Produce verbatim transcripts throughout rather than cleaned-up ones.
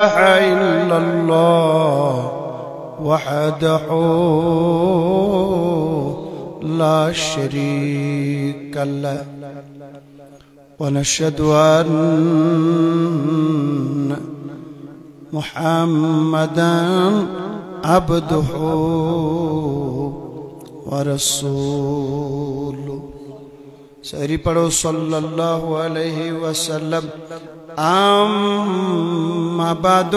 إلا الله وحده لا شريك له، ونشهد أن محمدا عبده ورسوله. سٲری پرو صلی اللہ علیہ وسلم۔ أما بعد،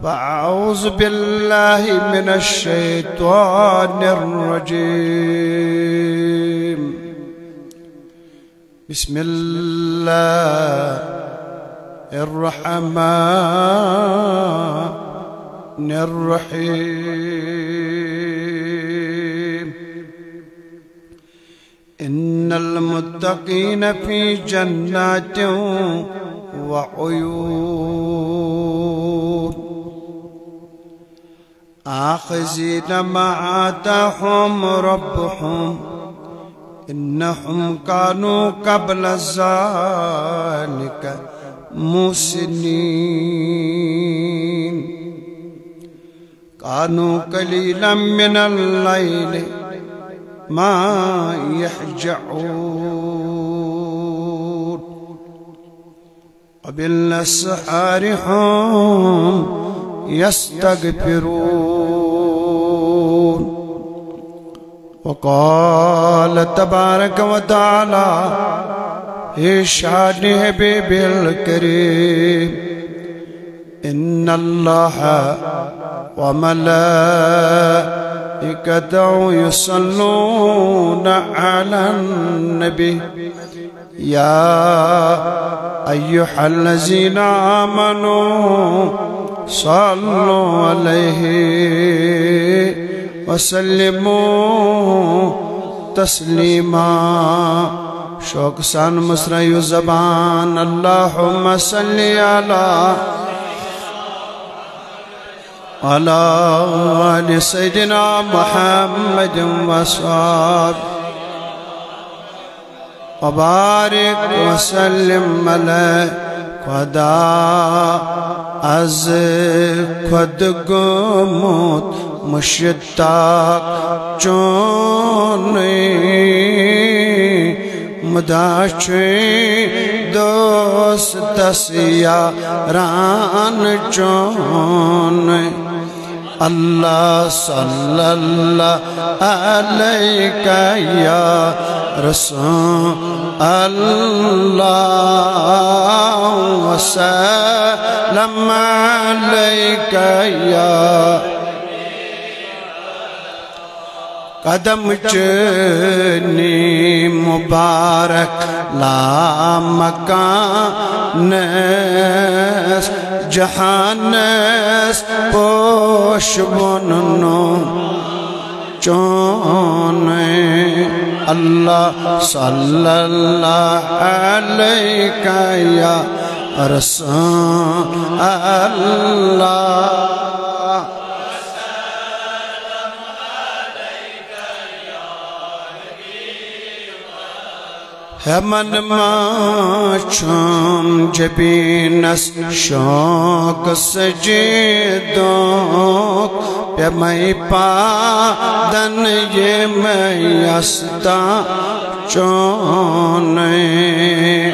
فأعوذ بالله من الشيطان الرجيم۔ بسم الله الرحمن الرحيم۔ إن المتقين في جنات وعيون، آخذين ما آتاهم ربهم، إنهم كانوا قبل ذلك محسنين، كانوا قليلا من الليل ما يهجعون، وبالأسحار هم يستغفرون۔ وقال تبارك وتعالى في شأن حبيبه الكريم: إن الله وملائكته يصلون على النبي، يا أيها الذين آمنوا صلوا عليه وسلموا تسليما. شوق سان مصرعیو زبان: اللهم صل على، على آل سيدنا محمد وصحبه وبارك وسلم عليه۔ خدا از خود گوٚمُت مشتاق چونُے، مُدا چھُے دوستس یاران چونُے۔ اللہ صلی اللہ علیک یا رسول اللہ، وسلم علیک یا قدم چٲنی مبارک لامکانس، جہانس پوش بۄنہٕ نوٚو چونُے۔ اللہ صلی اللہ علیک یا رسول اللہ۔ ہیمن ما چھُم جبینس شوق سجیدُک، پیمے پادن یمے یستان چونُے۔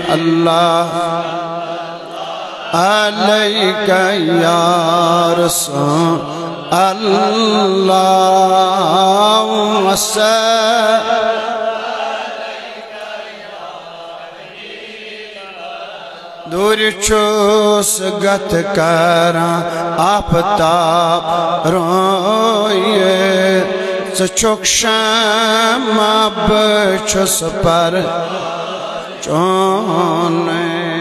اللہ علیک یا رسول اللہ، وسلم۔ دوٗرِ چھُس گتھ کران آفتاب رویِتھ، ژٕ چھُکھ شمع، بہٕ چھُس پر چونُے۔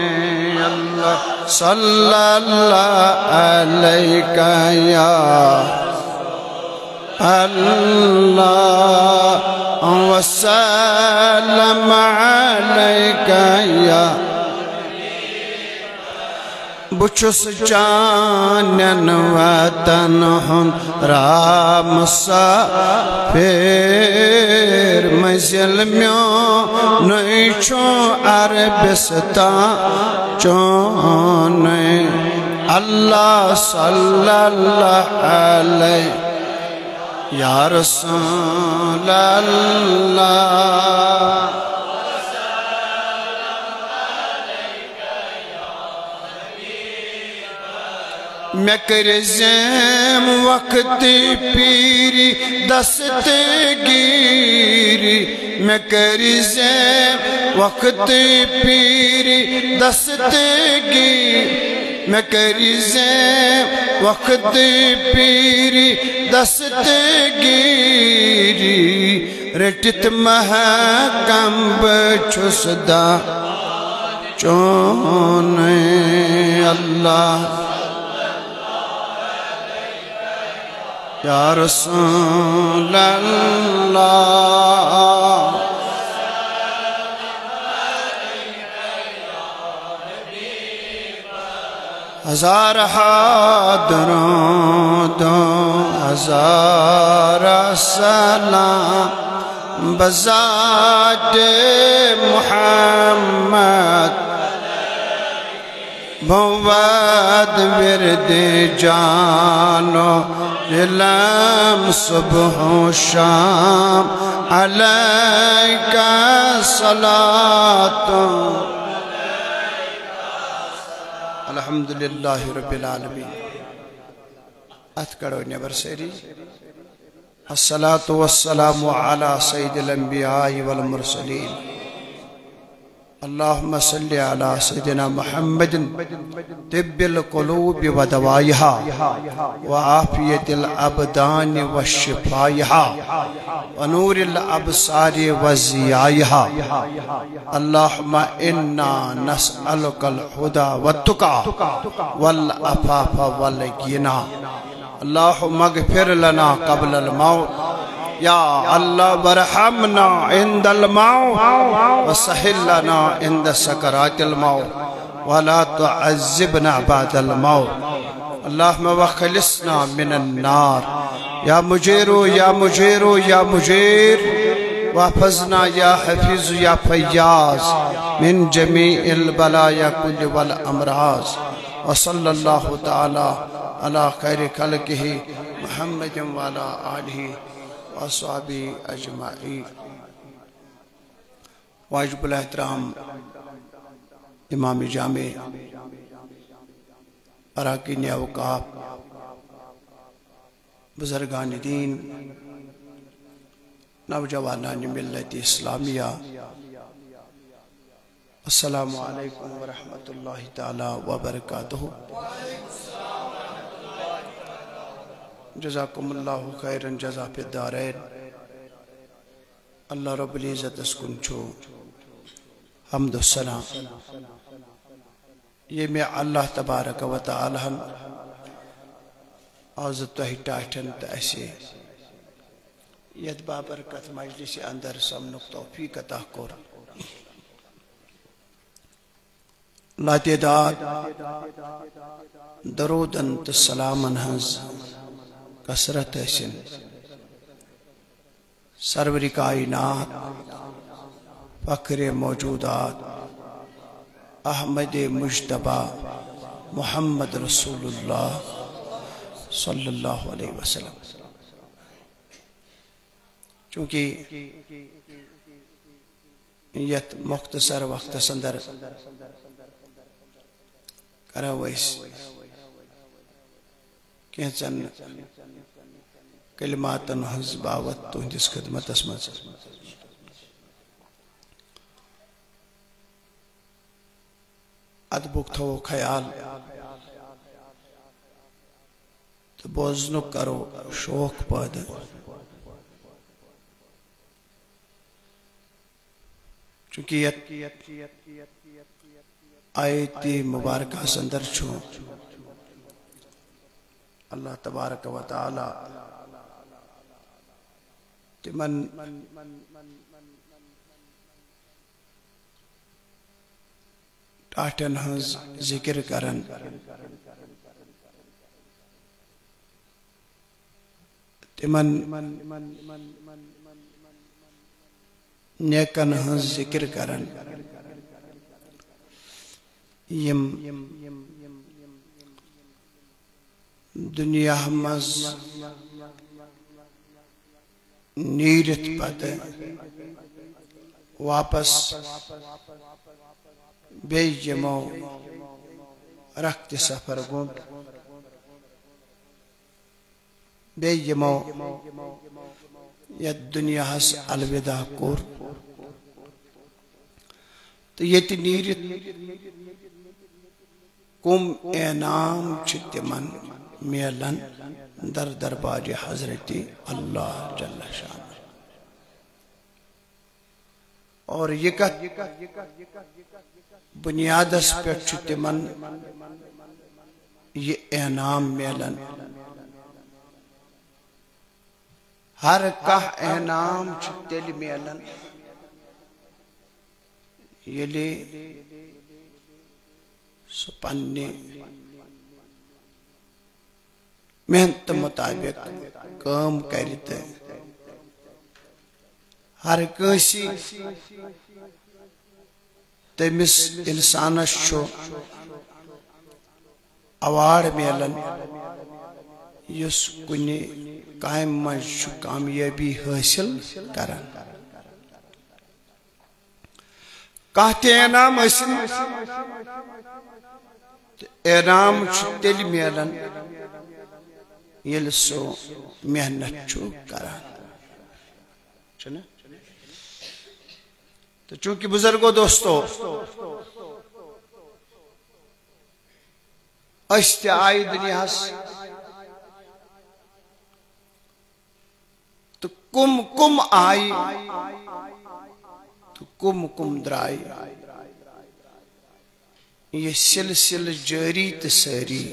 اللہ صلی اللہ علیک یا اللہ، وسلم علیک یا۔ بہٕ چھُس چانٮ۪ن وطن ہُنٛد رامسافر، منزل میونُے چھُ عربستان چونُے۔ اللہ صلی اللہ علیہ یا رسول اللہ۔ مےٚ کٔرۍ زٮ۪م وقت پیٖری دستگیٖری، مےٚ کٔرۍ زٮ۪م وقت پیٖری دستگیٖری، مےٚ کٔرۍ زٮ۪م وقت پیٖری دستگیٖری، رٔٹِتھ محکم بہٕ چھُس دا چون اللہ۔ یا رسول اللہ۔ ہزارہا درود و ہزار سلام بذات محمد، بود ورد جان و دلم صبح و شام علیک صلات۔ الحمد للہ رب العالمین۔ اتھ کڑو نیبر سٲری۔ الصلاة والسلام على سيد الأنبياء والمرسلين۔ اللهم صل على سيدنا محمد طب القلوب ودوائها وعافية الأبدان وشفائها ونور الأبصار وضيائها۔ اللهم إنا نسألك الهدى والتقى والعفاف والغنى۔ اللهم اغفر لنا قبل الموت، يا الله، وارحمنا عند الموت، وسهل لنا عند سكرات الموت، ولا تعذبنا بعد الموت۔ اللهم واخلصنا من النار، يا مجير، يا مجير، يا مجير، واحفظنا يا حفيظ يا فياض من جميع البلايا كل والأمراض۔ وصلى الله تعالى على خير خلقه محمد وعلى آله وأصحابه أجمعين۔ واجب الاحترام امام جامع، اراکین اوقاف، بزرگان دین، نوجوانان ملت اسلامیہ، السلام علیکم ورحمۃ اللہ تعالی وبرکاتہ۔ جزاکم اللہ خیرا جزا فی الدارین۔ اللہ رب العزتس کُن چھُ حمد و ثنا، ییٚمہِ اللہ تبارک و تعالیٰ ہن آز تۄہہِ ٹاٹھٮ۪ن تہٕ اسہِ یتھ بابرکت مجلسہِ اندر سمنُک توفیق عطا کوٚر۔ لاتعداد درودن تہٕ سلامن ہٕنٛز کثرت ٲسِن سرور کائنات، فخر موجودات، احمد مجتبیٰ محمد رسول اللہ صلی اللہ علیہ وسلم۔ چونکہ یتھ مختصر وقتس اندر کرو أسۍ کینٛژن کلماتن ہٕنٛز باوتھ تُہنٛدِس خدمتس منٛز۔ ادبُک تھاوو خیال تہٕ بوزنُک کرو شوق پٲدٕ۔ چونکہ یتھ آیت مبارکہ اندر چھُ اللہ تبارک و تعالیٰ تِمن ٹاٹھٮ۪ن ہٕنٛز ذکر کران، تِمن نیکن ہٕنٛز ذکر کران، یِم دنیا منٛز نیٖرِتھ پتہٕ واپس بیٚیہِ یِمو رکھتِ سفر گوٚمُت، بیٚیہِ یِمو یتھ دنیاہس الوداع کوٚر، تہٕ ییٚتہِ نیٖرِتھ کم انعام چھِ تِمن میلان در دربارِ حضرت اللہ جل شانہ؟ اور یہِ کتھ بنیادس پٮ۪ٹھ چھُ تِمن یہِ انعام میلان؟ ہر کانٛہہ انعام چھُ تیٚلہِ میلان، ییٚلہِ سُہ پننہِ محنت مطابق کٲم کرِ، تہٕ ہر کٲنٛسہِ تٔمِس انسانس چھُ ایوارڈ میلان، یُس کُنہِ کامہِ منٛز چھُ کامیٲبی حٲصِل کران۔ کانٛہہ تہِ انعام ٲسِن، تہٕ انعام چھُ تیٚلہِ میلان، ییٚلہِ سُہ محنت چھُ کران۔ چھُنہ؟ تہٕ چونکہ بزرگو دوستو، أسۍ تہِ آیہِ دُنیاہس، تہٕ کم کم آیہِ تہٕ کم کم درٛایہِ۔ یہِ سلسلہٕ جٲری تہٕ سٲری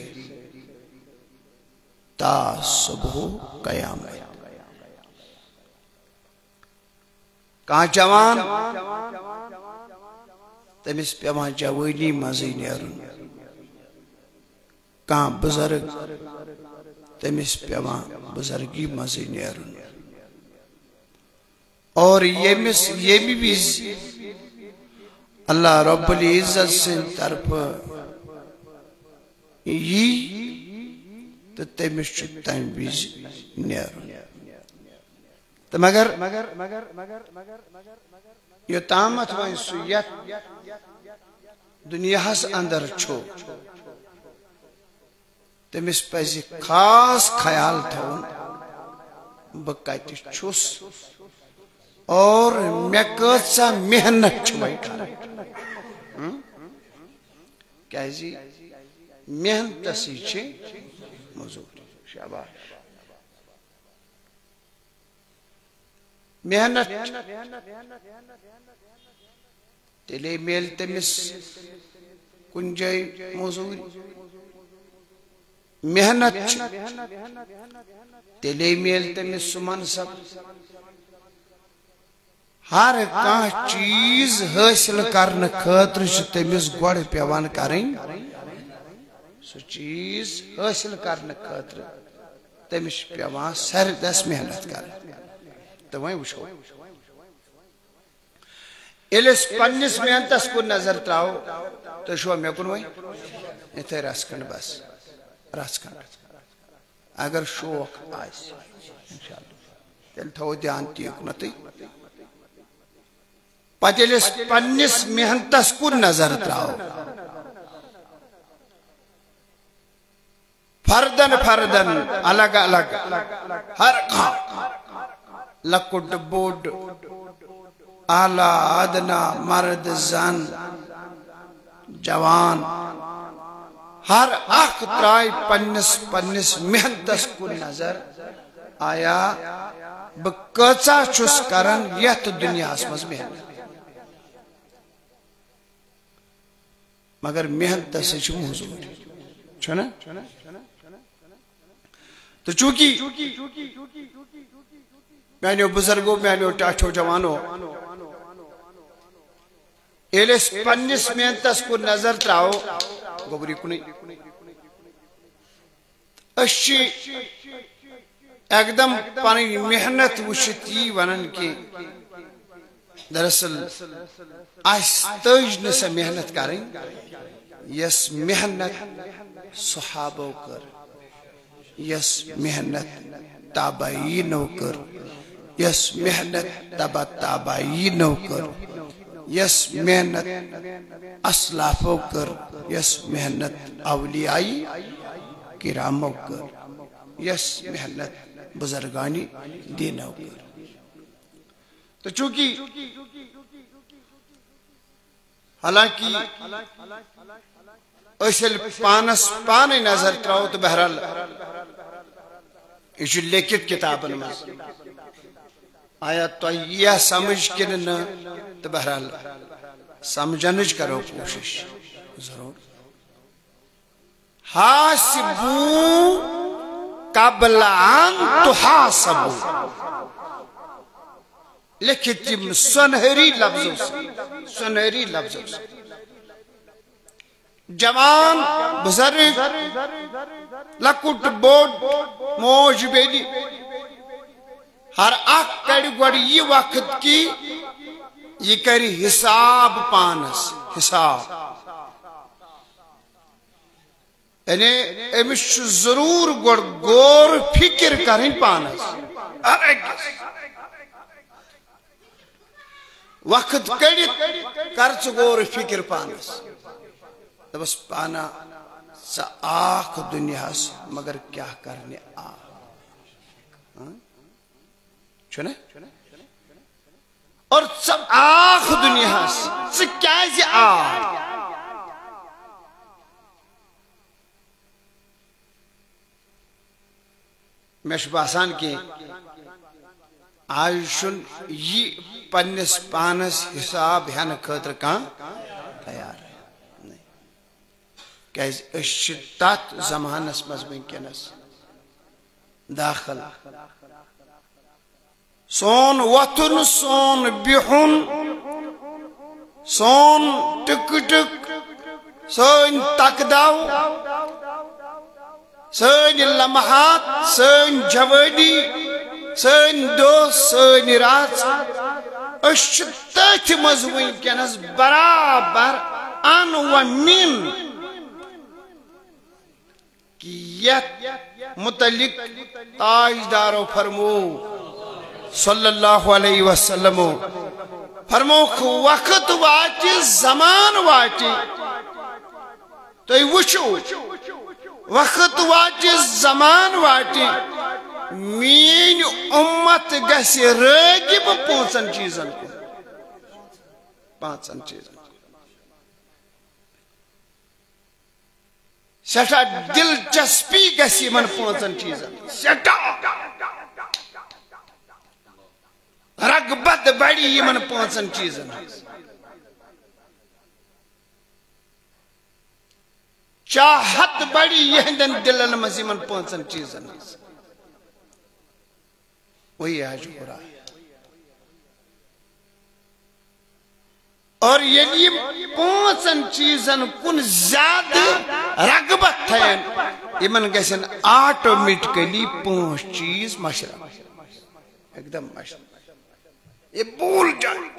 تا صبح قیامت۔ کانٛہہ جوان، تٔمِس پٮ۪وان جوٲنی منٛزٕے نیرُن۔ کانٛہہ بُزرگ، تٔمِس پٮ۪وان بُزرگی منٛزٕے نیرُن۔ اور ییٚمِس، ییٚمہِ وِزِ اللہ رب العزت سٕنٛدِ طرفہٕ یی، تہٕ تٔمِس چھُ تَمہِ وِزِ نیرُن۔ تہٕ مگر یوٚتامَتھ وۄنۍ سُہ یَتھ دُنیاہَس اندر چھُ، تٔمِس پَزِ خاص خیال تھاوُن، بہٕ کَتہِ چھُس اور مےٚ کۭژاہ محنت چھِ وۄنۍ کَرٕنۍ۔ ہم؟ کیازِ محنتَسٕے چھِ مٔزوٗرۍ۔ شاباش۔ محنت، تیٚلے میلہِ تٔمِس کُنہِ جایہِ موٚزوٗرۍ۔ محنت چھِ، تیٚلے میلہِ تٔمِس سُہ منصب۔ ہر کانٛہہ چیٖز حٲصِل کرنہٕ خٲطرٕ چھِ تٔمِس گۄڈٕ پٮ۪وان کرٕنۍ۔ سُہ چیٖز حٲصِل کرنہٕ خٲطرٕ تٔمِس چھِ پٮ۪وان سرِ دَس محنت کرٕنۍ۔ تہٕ وۄنۍ وٕچھو، ییٚلہِ أسۍ پننِس محنتس کُن نظر تراوو، تُہۍ چھِوا مےٚ کُن وۄنۍ؟ یِتھے رژھ کھنڈ بس، رژھ کھنڈ۔ اگر شوق آسہِ، انشاءاللہ، تیٚلہِ تھاوو دھیان تی یُکنتھٕے۔ پتہٕ ییٚلہِ أسۍ پننِس محنتس کُن نظر تراوو، فردن فردن، الگ الگ، ہر کانٛہہ، لۄکُٹ بوٚڑ، اعلیٰ ادنیٰ، مرد زن، جوان، ہر اکھ ترایہِ پننِس پننِس محنتس کُن نظر، آیا بہٕ کۭژاہ چھُس کران یتھ دُنیاہس منٛز محنت؟ مگر محنتس سۭتۍ چھِ موٚزوٗرۍ، چھُنہ؟ تہٕ چونکہ میانیو بُزرگو، میانیو ٹاٹھیو جوانو، ییٚلہِ أسۍ پننِس محنتس کُن نظر تراوو، گوٚبُر یہِ کُنُے۔ أسۍ چھِ اکدم پنٕنۍ محنت وٕچھِتھ یی ونان کہِ دراصل اسہِ تٔج نہٕ سۄ محنت کرٕنۍ، یۄس محنت صحابو کٔر۔ یۄس محنت تابعینو کٔر، یۄس محنت تبع تابعینو کٔر، یۄس محنت اسلافو کٔر، یۄس محنت اولیاء کرامو کٔر، یۄس محنت بزرگان دینو کٔر۔ تہٕ چونکہ، حالانکہ أسۍ ییٚلہِ پانس پانے نظر تراوو، تہٕ بہرحال یہِ چھُ لیکھِتھ کتابن منٛز۔ آیا تۄہہِ ییٖیا سمجھ کِنہٕ نہٕ؟ تہٕ بہرحال سمجھنٕچ کرو کوٗشش ضروٗر۔ حاسبو قبل ان تحاسبو۔ لیکھِتھ یِم سۄنہری لفظو سۭتۍ، سۄنہری لفظو سۭتۍ۔ جوان، بزرگ، لۄکُٹ بوٚڑ، موج بیٚنہِ، ہر اکھ کڑِ گۄڈٕ یہِ وقت کہِ یہِ کرِ حساب پانس، حساب۔ یعنی أمِس چھُ ضروٗر گۄڈٕ غور فکر کرٕنۍ پانس۔ ہر أکِس وقت کٔڑِتھ کر ژٕ غور فکر پانس۔ دپس، پانا، ژٕ آکھ دُنیاہس، مگر کیٛاہ کرنہِ آکھ؟ ہاں؟ چھُنہ؟ اور ژٕ آکھ دُنیاہس، ژٕ کیٛازِ آکھ؟ مےٚ چھُ باسان کہِ آز چھُنہٕ یہِ پننِس پانس حساب ہٮ۪نہٕ خٲطرٕ کانٛہہ تیار۔ کیازِ أسۍ چھِ تتھ زمانس منٛز وٕنکیٚنس داخل۔ سون وۄتھُن، سون بِہُن، سون ٹٕکہٕ ٹٕکھ، سٲنۍ تقداو، سٲنۍ لمحات، سٲنۍ جوٲنی، سٲنۍ دۄہ، سٲنۍ رٲژ، أسۍ چھِ تٔتھۍ منٛز وٕنکیٚنس برابر ان و من۔ کہ یتھ متعلق تاجدارو فرمو صلی اللہ علیہ وسلم، فرموکھ، وقت واتہِ، زمان واتہِ، تُہۍ وٕچھِو، وقت واتہِ، زمان واتہِ، میٲنۍ اُمت گژھِ رٲغب پانٛژن چیٖزن کُن۔ پانٛژن چیٖزن کُن۔ سٮ۪ٹھاہ دلچسپی گژھِ یِمن پانٛژن چیٖزن، سٮ۪ٹھاہ رغبت بڑِ یِمن پانٛژن چیٖزن ہٕنٛز، چاہت بڑِ یِہنٛدٮ۪ن دلن منٛز یِمن پانٛژن چیٖزن ہٕنٛز۔ وہی حج پورا۔ اور ییٚلہِ یِم پانٛژن چیٖزن کُن زیادٕ رغبت تھاون، یِمن گژھن آٹومیٹکلی پانٛژھ چیٖز مشرف، ایک دم مشرف۔ یہ بھول جائیں۔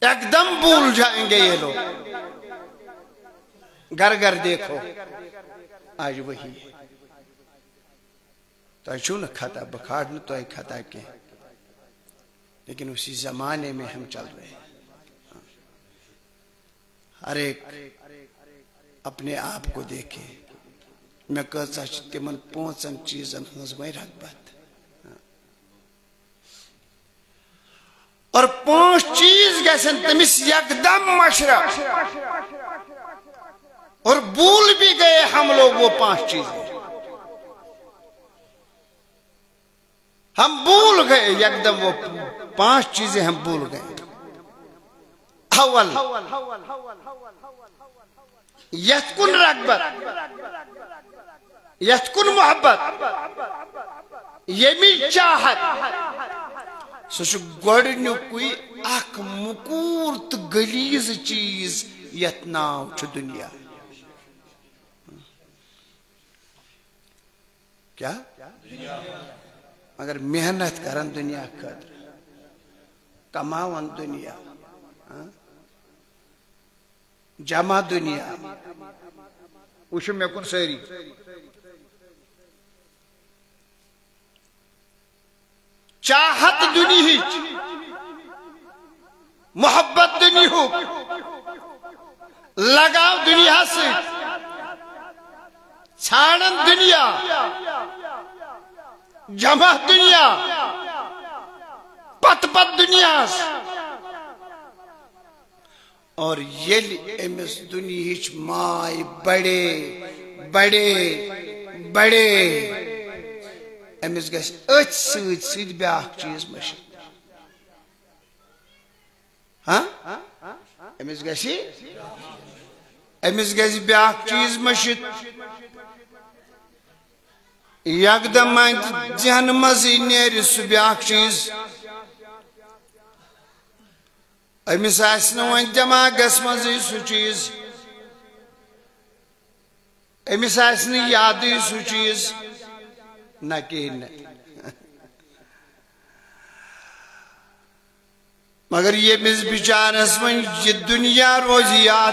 ایک دم بھول جائیں گے یہ لوگ۔ گھر گھر دیکھو، آج وہی ہے۔ تۄہہِ چھُو نہٕ خطا، بہٕ کھالہٕ نہٕ تۄہہِ خطا کینٛہہ، لیکن اسی زمانے میں ہم چل رہے ہیں۔ ہر ایک اپنے آپ کو دیکھے، مےٚ کۭژاہ چھِ تِمن پانٛژن چیٖزن ہٕنٛز وۄنۍ رغبت۔ اور پانچ چیز گژھن تٔمِس یکدم مشرف۔ اور بھول بھی گئے ہم لوگ وہ پانچ چیزیں۔ ہم بھول گئے یکدم وہ پانچ چیزیں ہم بھول گئے۔ اول، یتھ کُن رغبت، یتھ کُن محبت، ییٚمِچ چاہت، سُہ چھُ گۄڈٕنیُکُے اکھ مکوٗر تہٕ غلیظ چیٖز، یتھ ناو چھُ دُنیا۔ کیا؟ مگر محنت کرن دنیا خٲطرٕ، کماون دنیا، ہاں؟ جمع دنیا۔ وٕچھِو مےٚ کُن سٲری۔ چاہت دُنیہٕچ، محبت دُنیہُک، لگاو دُنیاہس سۭتۍ، ژھانڈن دُنیا، جمع دُنیا، پتہٕ پتہٕ دُنیاہس۔ اور ییٚلہِ أمِس دُنیہٕچ ماے بڑے، بڑے، بڑے، أمِس گژھِ أتھۍ سۭتۍ سۭتۍ بیٛاکھ چیٖز مٔشِتھ۔ ہاں؟ أمِس گژھِ، أمِس گژھِ بیٛاکھ چیٖز مٔشِتھ۔ یکدم اَتہِ ذہنہٕ منٛزٕے نیرِ سُہ بیٛاکھ چیٖز۔ أمِس آسہِ نہٕ وۄنۍ دٮ۪ماغس منٛزٕے سُہ چیٖز، أمِس آسہِ نہٕ یادٕے سُہ چیٖز، نہ کِہیٖنۍ نہٕ۔ مگر ییٚمِس بِچارس وۄنۍ یہِ دُنیا روزِ یاد،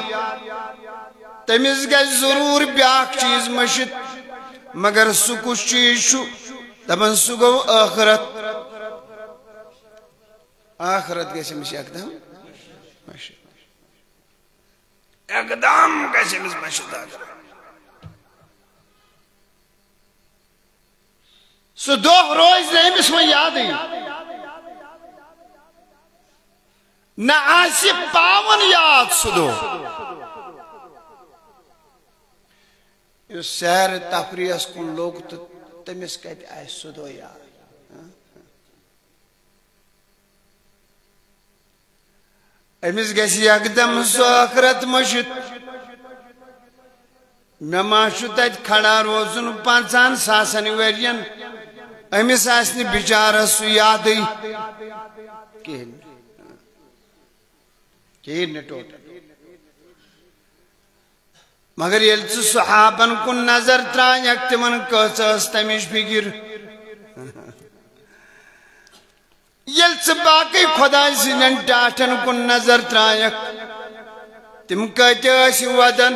تٔمِس گژھِ ضروٗر بیٛاکھ چیٖز مٔشِتھ۔ مگر سُہ کُس چیٖز چھُ؟ دَپان، سُہ گوٚو ٲخرت۔ ٲخرت گژھِ أمِس یکدم مٔشِتھ۔ یکدم گژھِ أمِس مٔشِتھ ٲخرت۔ سُہ دۄہ روزِ نہٕ أمِس وۄنۍ یادٕے۔ نہ آسہِ پاوُن یاد سُہ دۄہ۔ یُس سیر تفریحس کُن لوٚگ تہٕ تٔمِس کتہِ آسہِ سُہ دۄہ یاد؟ أمِس گژھِ یکدم سُہ ٲخرت مٔشِتھ۔ مےٚ ما چھُ تتہِ کھڑا روزُن پانٛژن ساسن ؤرین؟ أمِس آسہِ نہٕ بِچارس سُہ یادٕے کِہیٖنۍ۔ کِہیٖنۍ نہٕ ٹوٹل۔ مگر ییٚلہِ ژٕ صحابن کُن نظر ترٛایَکھ، تِمن کۭژاہ ٲس تَمِچ فِکر؟ ییٚلہِ ژٕ باقٕے خۄداے سٕنٛدٮ۪ن ٹاٹھٮ۪ن کُن نظر ترٛایَکھ، تِم کۭتیٛاہ ٲسۍ وَدان،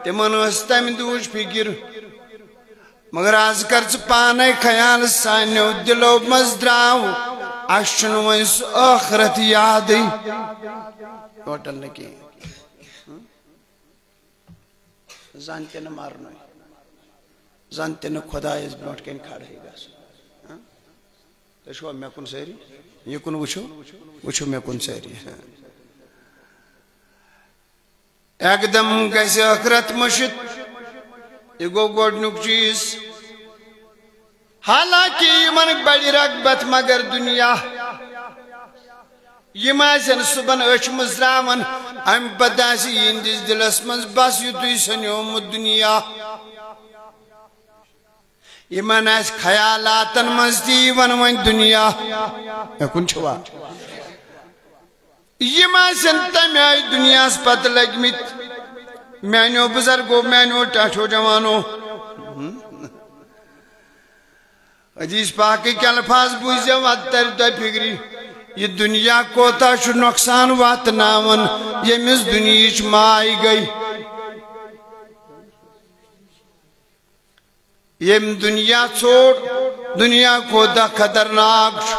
تِمن ٲس تَمہِ دُہٕچ فِکر۔ مگر از کر ژٕ پانے خیال، سانیو دِلو منٛز درٛاو، اَسہِ چھُنہٕ وۄنۍ سُہ ٲخرت یادٕے۔ ٹوٹل نہٕ کِہیٖنۍ۔ زن تہِ نہٕ مرنُے، زن تہِ نہٕ خۄدایس برونٛٹھ کنہِ کھڑہٕے گژھُن۔ ہاں؟ تُہۍ چھِوا مےٚ کُن سٲری؟ یہِ کُن وٕچھِو، وٕچھِو مےٚ کُن سٲری۔ ہاں۔ یکدم گژھِ ٲخرت مٔشِتھ۔ یہِ گوٚو گۄڈٕنیُک چیٖز۔ حالانکہ یِمن بڑِ رغبت مگر دُنیا۔ یِم آسن صُبحن أچھ مٕژراوان، امہِ پتہٕ آسہِ یِہنٛدِس دِلس منٛز بس یُتُے سنیومُت دُنیا۔ یِمن آسہِ خیالاتن منٛز تہِ یِوان وۄنۍ دُنیا۔ مےٚ کُن چھُوا؟ یِم آسن تمہِ آیہِ دُنیاہس پتہٕ لٔگۍ مٕتۍ۔ میانیو بُزرگو، میانیو ٹاٹھیو جوانو، حدیث پاکٕکۍ الفاظ بوٗزِو، ادٕ ترِ تۄہہِ فِکرِ، یہِ دُنیا کوتاہ چھُ نۄقصان واتناوان، ییٚمِس دُنیہٕچ ماے گٔے۔ ییٚمۍ دُنیا ژھوٚٹ، دُنیا کوتاہ خطرناک چھُ۔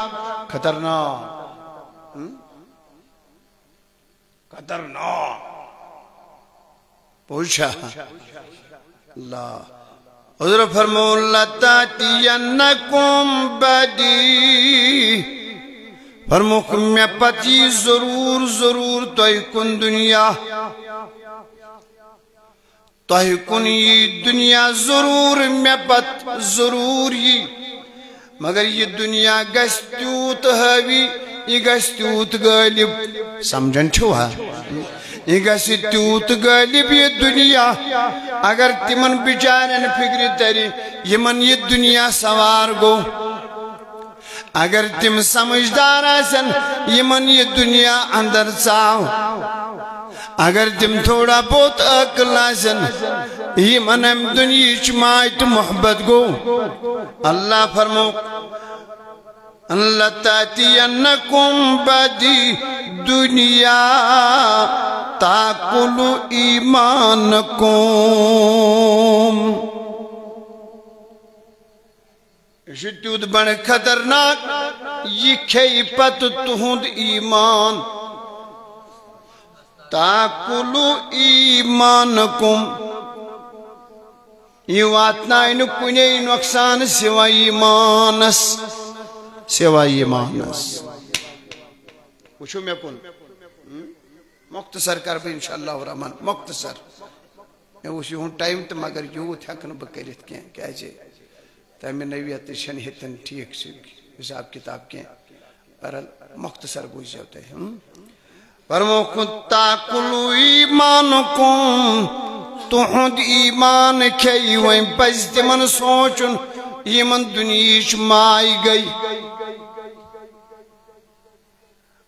خطرناک۔ ہم؟ خطرناک۔ پوٚز چھا؟ اللہ۔ حضور فرمو، "لَتَأْتِيَنَّكُمْ بَعْدِي"۔ فرموکھ، مےٚ پتہٕ یی ضروٗر، ضروٗر تۄہہِ کُن دُنیا۔ تۄہہِ کُن یی دُنیا ضروٗر، مےٚ پتہٕ ضروٗر یی۔ مگر یہِ دُنیا گژھِ تیوٗت حٲوی، یہِ گژھِ تیوٗت غٲلب۔ سمجھان چھِوا؟ یہِ گژھِ تیوٗت غٲلب یہِ دُنیا۔ اگر تِمن بِچارٮ۪ن فِکرِ ترِ، یِمن یہِ دُنیا سوار گوٚو۔ اگر تِم سمجھدار آسن، یِمن یہِ دُنیا اندر ژاو۔ اگر تِم تھوڑا بہت عقل آسن، یِمن امہِ دُنیہٕچ ماے تہٕ محبت گوٚو۔ اللہ فرمو، "لَتَأْتِيَنَّكُمْ بَعْدِي"، دُنیا تاکل ایمانکم۔ یہِ چھُ تیُتھ بڑٕ خطرناک، یہِ کھیٚیہِ پتہٕ تُہُنٛد ایمان۔ تاکل ایمانکم۔ یہِ واتناوِ نہٕ کُنے نۄقصان سوائے ایمانس، سوائے ایمانس۔ وٕچھِو مےٚ کُن۔ مختصر کرٕ بہٕ انشاءاللہ الرحمن، مختصر۔ مےٚ اوس یِہُنٛد ٹایم تہٕ مگر یوٗت ہٮ۪کہٕ نہٕ بہٕ کٔرِتھ کینٛہہ، کیٛازِ تَمہِ نوعیتٕچ چھَنہٕ ییٚتٮ۪ن ٹھیٖک سُہ حساب کِتاب کینٛہہ۔ بہرحال مختصر بوٗزیو تُہۍ، ہم؟ فرمووُکھ، تاکل ایمانکم، تُہُنٛد ایمان کھیٚیہِ۔ وۄنۍ پَزِ تِمن سونٛچُن، یِمن دُنیہٕچ ماے گٔے۔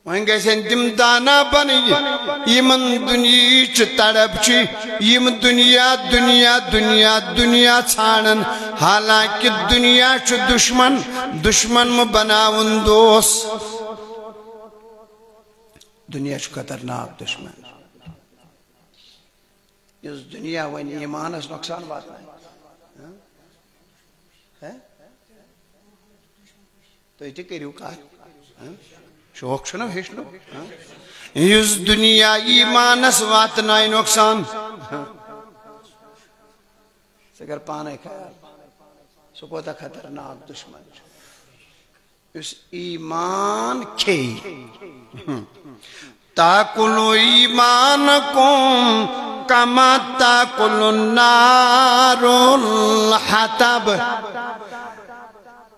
وۄنۍ گژھن تِم دانا بنٕنۍ، یِمن دُنیہٕچ تڑپ چھِ، یِم دُنیا، دُنیا، دُنیا، دُنیا ژھانڈن، حالانکہ دُنیا چھُ دُشمن، دُشمن مہٕ بناوُن دوس۔ دُنیا چھُ خطرناک دُشمن۔ یُس دُنیا وۄنۍ ایمانس نۄقصان واتنایہِ۔ ہہ؟ ہہ؟ تُہۍ تہِ کٔرِو کتھ۔ ہہ؟ شوق چھُنہ ہیٚچھنُک۔ ہہ؟ یُس دُنیا ایمانس واتنایہِ نۄقصان۔ ہہ؟ ژٕ کر پانے خیال۔ سُہ کوتاہ خطرناک دُشمن چھُ۔ یُس ایمان کھیٚیہِ۔ تاکل ایمانکم کما تاکل النار الحطب۔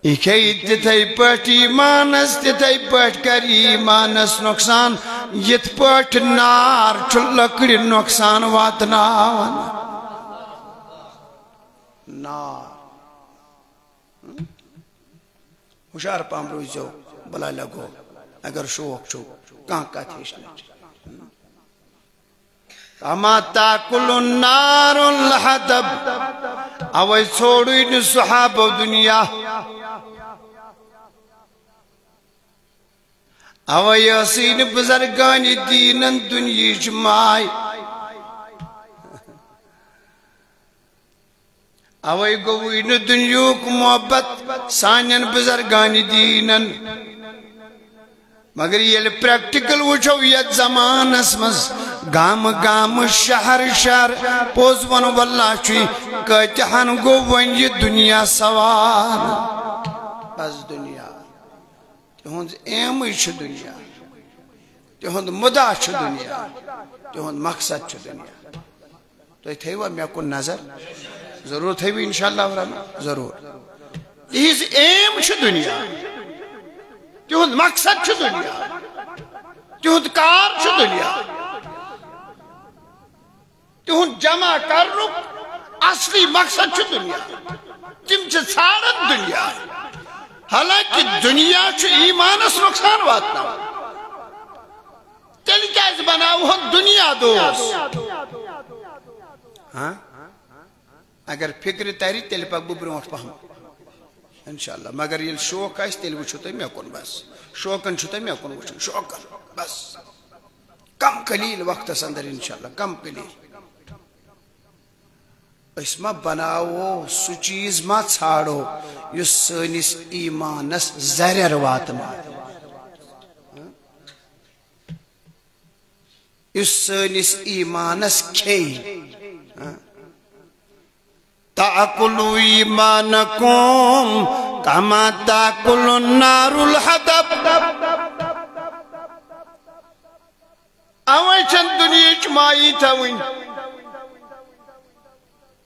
یہِ کھیٚیہِ تِتھے پٲٹھۍ ایمانس، تِتھے پٲٹھۍ کرِ ایمانس نۄقصان، یِتھ پٲٹھۍ نار چھُ لٔکرِ نۄقصان واتناوان۔ نار۔ ہُشار پہم روٗزیو، بلاے لگو، اگر شوق چھُو کانٛہہ کتھ ہیٚچھنٕچ۔ کما تاکل النار الحطب۔ اوے ژھوڑٕے نہٕ صحابو دُنیا۔ اوے ٲسٕے نہٕ بزرگانِ دیٖنن دُنیہٕچ ماے۔ اوے گوٚوٕے نہٕ دُنیہُک محبت سانٮ۪ن بزرگانِ دیٖنن۔ مگر ییٚلہِ پریکٹیکل وٕچھو یتھ زمانس منٛز، گامہٕ گامہٕ، شہر شہر، پوٚز ونہٕ واللہ چھُے، کۭتیاہن گوٚو وۄنۍ یہِ دُنیا سوار۔ بس دُنیا۔ تِہُنٛد ایمٕے چھُ دُنیا، تِہُنٛد مُدا چھُ دُنیا، تِہُنٛد مقصد چھُ دُنیا۔ تُہۍ تھٲیوا مےٚ کُن نظر؟ ضروٗر تھٲیِو انشاءاللہ الرحمن، ضروٗر۔ تِہِنٛز ایم چھُ دُنیا، تِہُنٛد مقصد چھُ دُنیا، تِہُنٛد کار چھُ دُنیا۔ تِہُنٛد جمع کرنُک اصلی مقصد چھُ دُنیا۔ تِم چھِ ژھانڈان دُنیا۔ حالانکہ دُنیا چھُ ایمانس نۄقصان واتناوان۔ تیٚلہِ کیازِ بناوہون دُنیا دوس؟ ہاں؟ اگر فکرِ ترِ، تیٚلہِ پکہٕ بہٕ برونٛٹھ پہم۔ انشاءاللہ۔ مگر ییٚلہِ شوق آسہِ، تیٚلہِ وٕچھِو تُہۍ مےٚ کُن بس۔ شوقن چھُ تۄہہِ مےٚ کُن وٕچھُن، شوقن۔ بس۔ کم قلیل وقتس اندر انشاءاللہ، کم قلیل۔ أسۍ ما بناوو، سُہ چیٖز ما ژھانڈو، یُس سٲنِس ایمانس زرٮ۪ر واتناوِ؟ یُس سٲنِس ایمانس کھیٚیہِ۔ تاکل ایمانکم کما تاکل النار الحطب۔ اوے چھن دُنیہٕچ مایی تھاوٕنۍ۔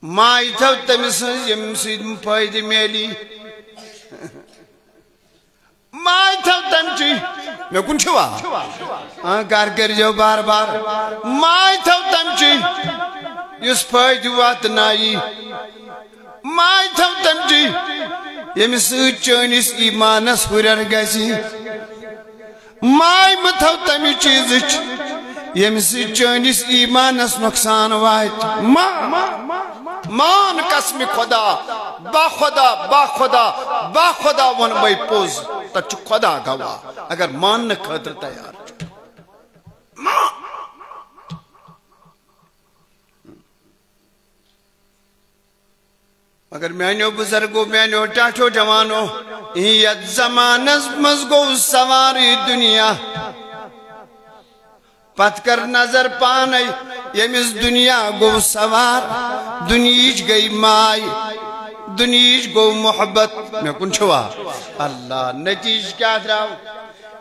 ماے تھاو تٔمۍ سٕنٛز، ییٚمہِ سۭتۍ فٲیدٕ میلی۔ ماے تھاو تَمچی۔ مےٚ کُن چھِوا؟ آ، گَر کٔرۍزیو بار بار۔ ماے تھاو تَمچی، یُس فٲیدٕ واتنایی۔ ماے تھاو تَمچی، ییٚمہِ سۭتۍ چٲنِس ایٖمانَس ہُرٮ۪ر گژھِ۔ ماے مہٕ تھاو تَمہِ چیٖزٕچ، ییٚمہِ سۭتۍ چٲنِس ایٖمانَس نۄقصان واتہِ۔ ما، مان قسمِ خۄدا، با خۄدا، با خۄدا، با خۄدا ووٚن مَے پوٚز۔ تَتہِ چھُ خۄدا گواہ، اگر ماننہٕ خٲطرٕ تیار چھُ۔ ما، مگر میانیو بزرگو، میانیو ٹاٹھو جوانو، یتھ زمانس منٛز گوٚو سوارٕے دُنیا۔ پتہٕ کر نظر پانے، ییٚمِس دُنیا گوٚو سوار، دُنیہٕچ گٔے ماے، دُنیہٕچ گوٚو محبت۔ مےٚ کُن چھُوا؟ اللہ، نتیجہٕ کیٛاہ درٛاو؟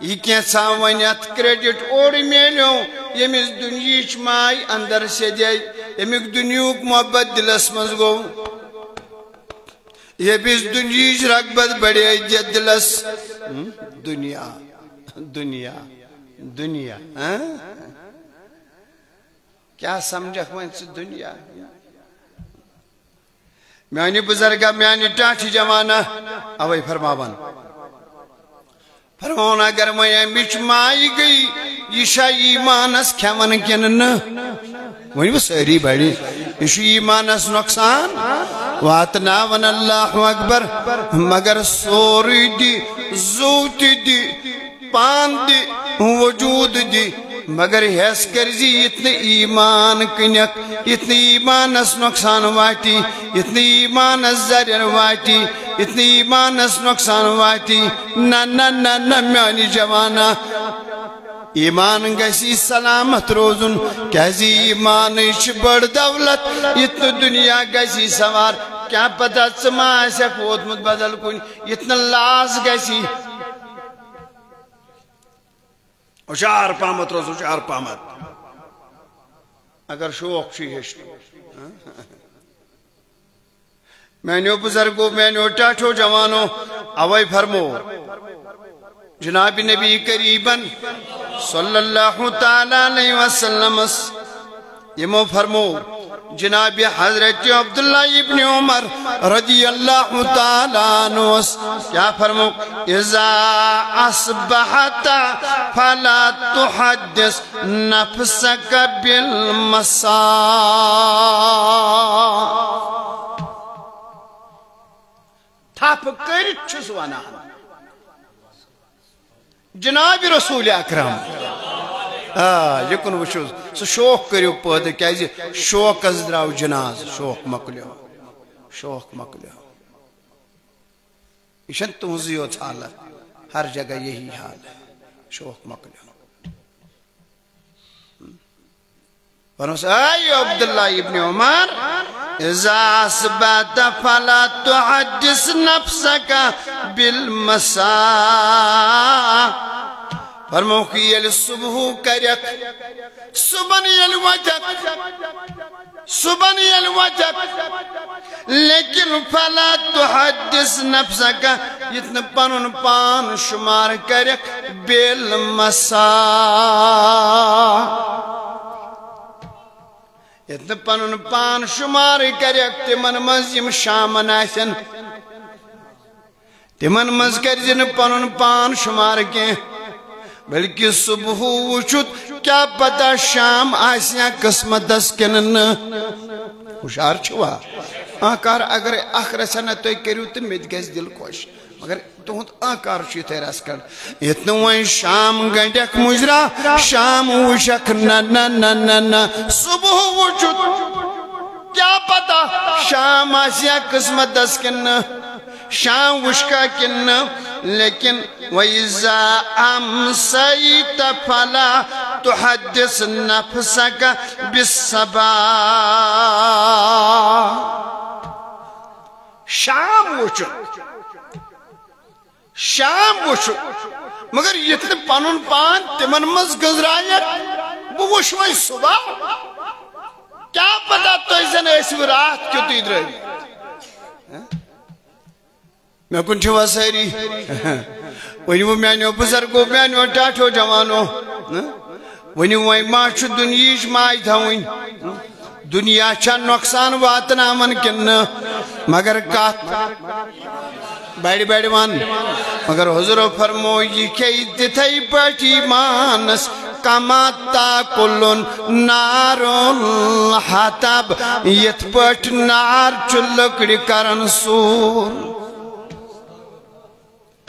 یہِ کینٛژھا وۄنۍ اتھ credit اورٕ میلیو، ییٚمِس دُنیہٕچ ماے اندر سیٚدے، ییٚمیُک دُنیہُک محبت دِلس منٛز گوٚو، ییٚمِس دُنیہٕچ رغبت بڑے یتھ دِلس۔ ہم؟ دُنیا، دُنیا، دُنیا، ہاں؟ کیٛاہ سمجھکھ وۄنۍ ژٕ دُنیا؟ میانہِ بزرگا، میانہِ ٹاٹھہِ جوانا، اوے فرماوان۔ فرماوان، اگر وۄنۍ امِچ ماے گٔے، یہِ چھا ایمانس کھٮ۪وان کِنہٕ نہٕ؟ ؤنِو سٲری بڑِ، یہِ چھُ ایمانس نۄقصان واتناوان۔ اللہ اکبر۔ مگر سورُے دِ، زُو تہِ دِ، پان دِ، وجود دِ، مگر ہیس کر زِ یتھ نہٕ ایمان کٕنکھ، یتھ نہٕ ایمانس نۄقصان واتی، یتھ نہٕ ایمانس ضرر واتی، یتھ نہٕ ایمانس نۄقصان واتی۔ نہ، نہ، نہ، نہ، میانہِ جوانا، ایمان گژھی سلامت روزُن، کیازِ ایمانٕے چھِ بٔڑ دولت۔ یتھ نہٕ دُنیا گژھی سوار، کیٛاہ پتہ ژٕ ما آسکھ ووتمُت بدل کُنہِ، یتھ نہٕ لاس گژھی۔ ہُشار پہمتھ روز، ہُشار پہمتھ۔ اگر شوق چھُ ہیٚچھنُک۔ میانیو بزرگو، میانیو ٹاٹھو جوانو، اوے فرمو جناب نبی کریمن صلی اللہ تعالی علیہ وسلمس۔ یمو فرمو جناب حضرت عبداللہ ابن عمر رضی اللہ تعالی عنہ، کیا فرمو؟ اذا اصبحت فلا تحدث نفسك بالمساء۔ تھپ کٔرِتھ چھُس ونان۔ جناب رسول اکرم۔ آ، یہِ کُن وٕچھِو، سُہ شوق کٔرِو پٲدٕ، کیازِ شوقس درٛاو جناز، شوق مۄکلیو، شوق مۄکلیو۔ یہِ چھَنہٕ تُہنٛزٕے یوت حالت، ہر جگہ یہی حال ہے، شوق مۄکلیو۔ فرموس، اے عبداللہ ابن عمر، اذا اصبحت فلا تحدث نفسك بالمساء۔ فرموکھ، ییٚلہِ صبح کرکھ، صبحن ییٚلہِ وۄتھکھ، صبحن ییٚلہِ وۄتھکھ، لیکن فلا تحدث نفسك، یتھ نہٕ پنُن پان شمار کرکھ، بالمساء۔ یتھ نہٕ پنُن پان شمار کرکھ تمن منٛز یم شامن آسن، تمن منٛز کرزِ نہٕ پنُن پان شمار کینٛہہ، بلکہ صبح وُچھُتھ کیا پتہ شام آسیا قسمتس کِنہٕ نہٕ۔ ہُشار چھِوا؟ آنکار اگر اکھ رژھا نہ تُہۍ کٔرِو تہٕ مےٚ تہِ گژھِ دل خۄش۔ مگر تُہُنٛد آنکار چھُ یِتھے رژھ کھنٛڈ۔ ییٚتہِ نہٕ وۄنۍ شام گنٛڈٮ۪کھ مُجرا، شام وٕچھکھ نہ، نہ، نہ، نہ، نہ۔ صبح وٕچھُتھ کیا پتہ شام آسیا قسمتس کِنہٕ نہٕ، شام وٕچھکھا کِنہٕ نہٕ۔ لیکن وَإِذَا أَمْسَيْتَ فَلَا تُحَدِّثْ نَفْسَكَ بِالصَّبَاحِ۔ شام وٕچھُن، شام وٕچھُن، مگر یِتھ نہٕ پنُن پان تِمن منٛز گٔنزرایکھ، بہٕ وٕچھٕ وۄنۍ صبح، کیٛاہ پتہ تُہۍ زن ٲسِو راتھ کیُتُے درٛٲمٕتۍ۔ مےٚ کُن چھِوا سٲری؟ ؤنِو میٛانیو بُزرگو، میٛانیو ٹاٹھیو جوانو۔ ؤنِو وۄنۍ ما چھُ دُنیہٕچ ماے تھاوٕنۍ؟ دُنیا چھا نۄقصان واتناوان کِنہٕ نہٕ؟ مگر کَتھ بَڑِ بَڑِ وَن۔ مگر حضورو فرمو، یہِ کھیٚیہِ تِتھَے پٲٹھۍ ایٖمانَس، کما تاکل النار الحطب، یِتھ پٲٹھۍ نار چھُ لٔکرِ کران سوٗر۔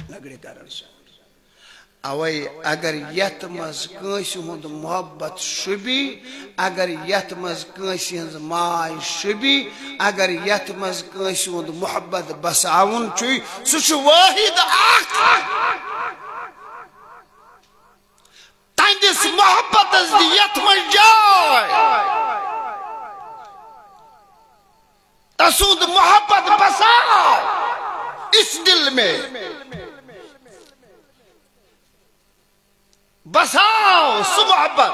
لٔکرِ کران سوٗر۔ اوے اگر یتھ منٛز کٲنٛسہِ ہُنٛد محبت شوٗبی، اگر یتھ منٛز کٲنٛسہِ ہٕنٛز ماے شوٗبی، اگر یتھ منٛز کٲنٛسہِ ہُنٛد محبت بساوُن چھُے، سُہ چھُ وٲحد اکھ۔ تہنٛدِس محبتس دِ یتھ منٛز جاے۔ تسُنٛد محبت بساو اس دل میں۔ بساو سُہ محبت۔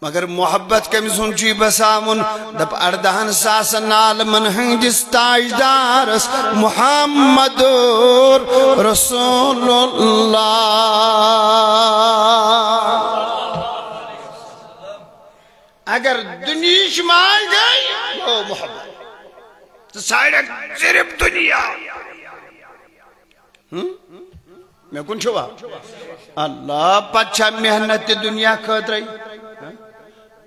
مگر محبت کٔمۍ سُنٛد چھُے بساوُن؟ دپ، اردہن ساسن عالمن ہٕنٛدِس تاجدارس محمد رسول اللہ۔ اگر دُنیہٕچ ماے گٔے، گوٚو محبت۔ ژٕ ژھانڈکھ صرف دُنیا۔ ہم؟ مےٚ کُن چھُوا؟ اللہ، پتہٕ چھا محنت تہِ دُنیا خٲطرَے؟ ہہ؟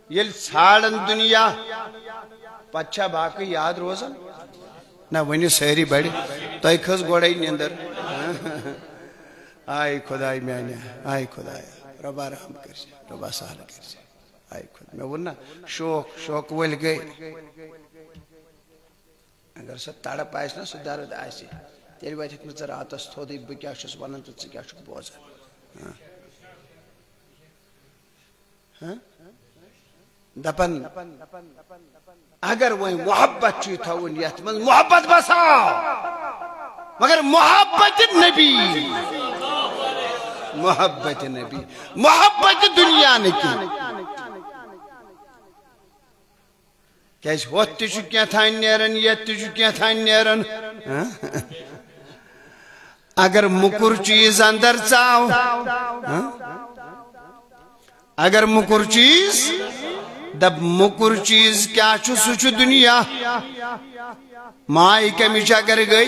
ییٚلہِ ژھانڈن دُنیا، پتہٕ چھا باقٕے یاد روزان؟ نہ، ؤنِو سٲری بڑِ، تۄہہِ کھٔژ گۄڈَے نیٚنٛدٕر۔ آے خداے میانہِ، آے خدایا، رۄبا رحم کٔرزِ، رۄبا سہل کٔرزِ۔ آے خۄدا۔ مےٚ ووٚن نہ، شوق، شوقہٕ وٲلۍ گٔے۔ اگر سۄ تڑپ آسہِ نہ، سُہ درد آسہِ، تیٚلہِ وۄتھکھ نہٕ ژٕ راتس تھوٚدُے، بہٕ کیٛاہ چھُس ونان تہٕ ژٕ کیٛاہ چھُکھ بوزان؟ ہاں۔ ہاں؟ دپان، اگر وۄنۍ محبت چھُے تھاوُن یتھ منٛز، محبت بساو، مگر محبت نبی، محبت نبی، محبت دنیا نہٕ کینٛہہ۔ کیازِ ہوٚتھ تہِ چھُ کینٛہہ تام نیران، یتھ تہِ چھُ کینٛہہ تام نیران۔ ہاں؟ اگر موٚکُر چیٖز اندر ژاو، ہاں؟ اگر موٚکُر چیٖز، دپ موٚکُر چیٖز کیٛاہ چھُ؟ سُہ چھُ دُنیا۔ ماے کمِچ اگر گٔے،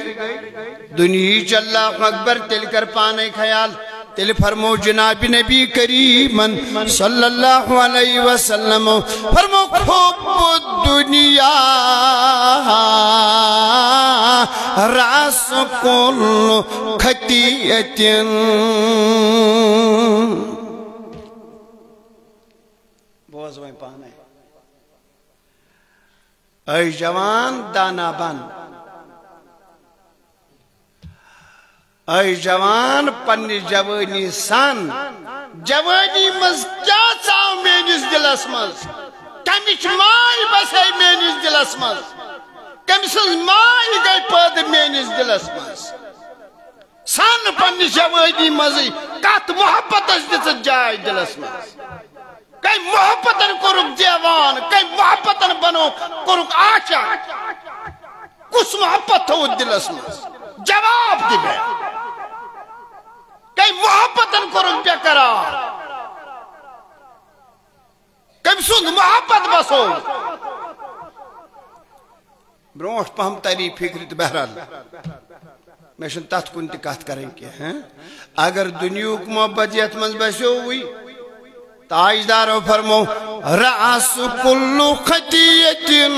دُنیہٕچ، اللہ اکبر، تیٚلہِ کر پانے خیال۔ تیٚلہِ فرمو جناب نبی کریمن صلی اللہ علیہ وسلم، فرمو، حب الدنیا راس کل خطیئة۔ بوز وۄنۍ پانے۔ اے جوان، دانا بن۔ اے جوان، پننہِ جوانی سان، جوانی منٛز کیٛاہ ژاو میٲنِس دِلس منٛز؟ کمِچ ماے بسے میٲنِس دِلس منٛز؟ کٔمۍ سٕنٛز ماے گٔے پٲدٕ میٲنِس دِلس منٛز؟ سن پننہِ جوانی منٛزٕے کتھ محبتس دِژٕتھ جاے دِلس منٛز؟ کٔمۍ محبتن کوٚرُکھ دیوان، کٔمۍ محبتن بنوو، کوٚرُکھ عاشق؟ کُس محبت تھوٚوُتھ دِلس منٛز؟ جواب دِ مےٚ۔ کٔمۍ محبتن کوٚرُکھ بے قرار؟ کٔمۍ سُنٛد محبت بسوو؟ برونٛٹھ پہم تری فکرِ تہٕ بہرحال، مےٚ چھُنہٕ تتھ کُن تہِ کتھ کرٕنۍ کینٛہہ، ہہ؟ اگر دُنیہُک محبت یتھ منٛز بسیووٕے، تاجدارو فرمو، رأس کل خطیئة۔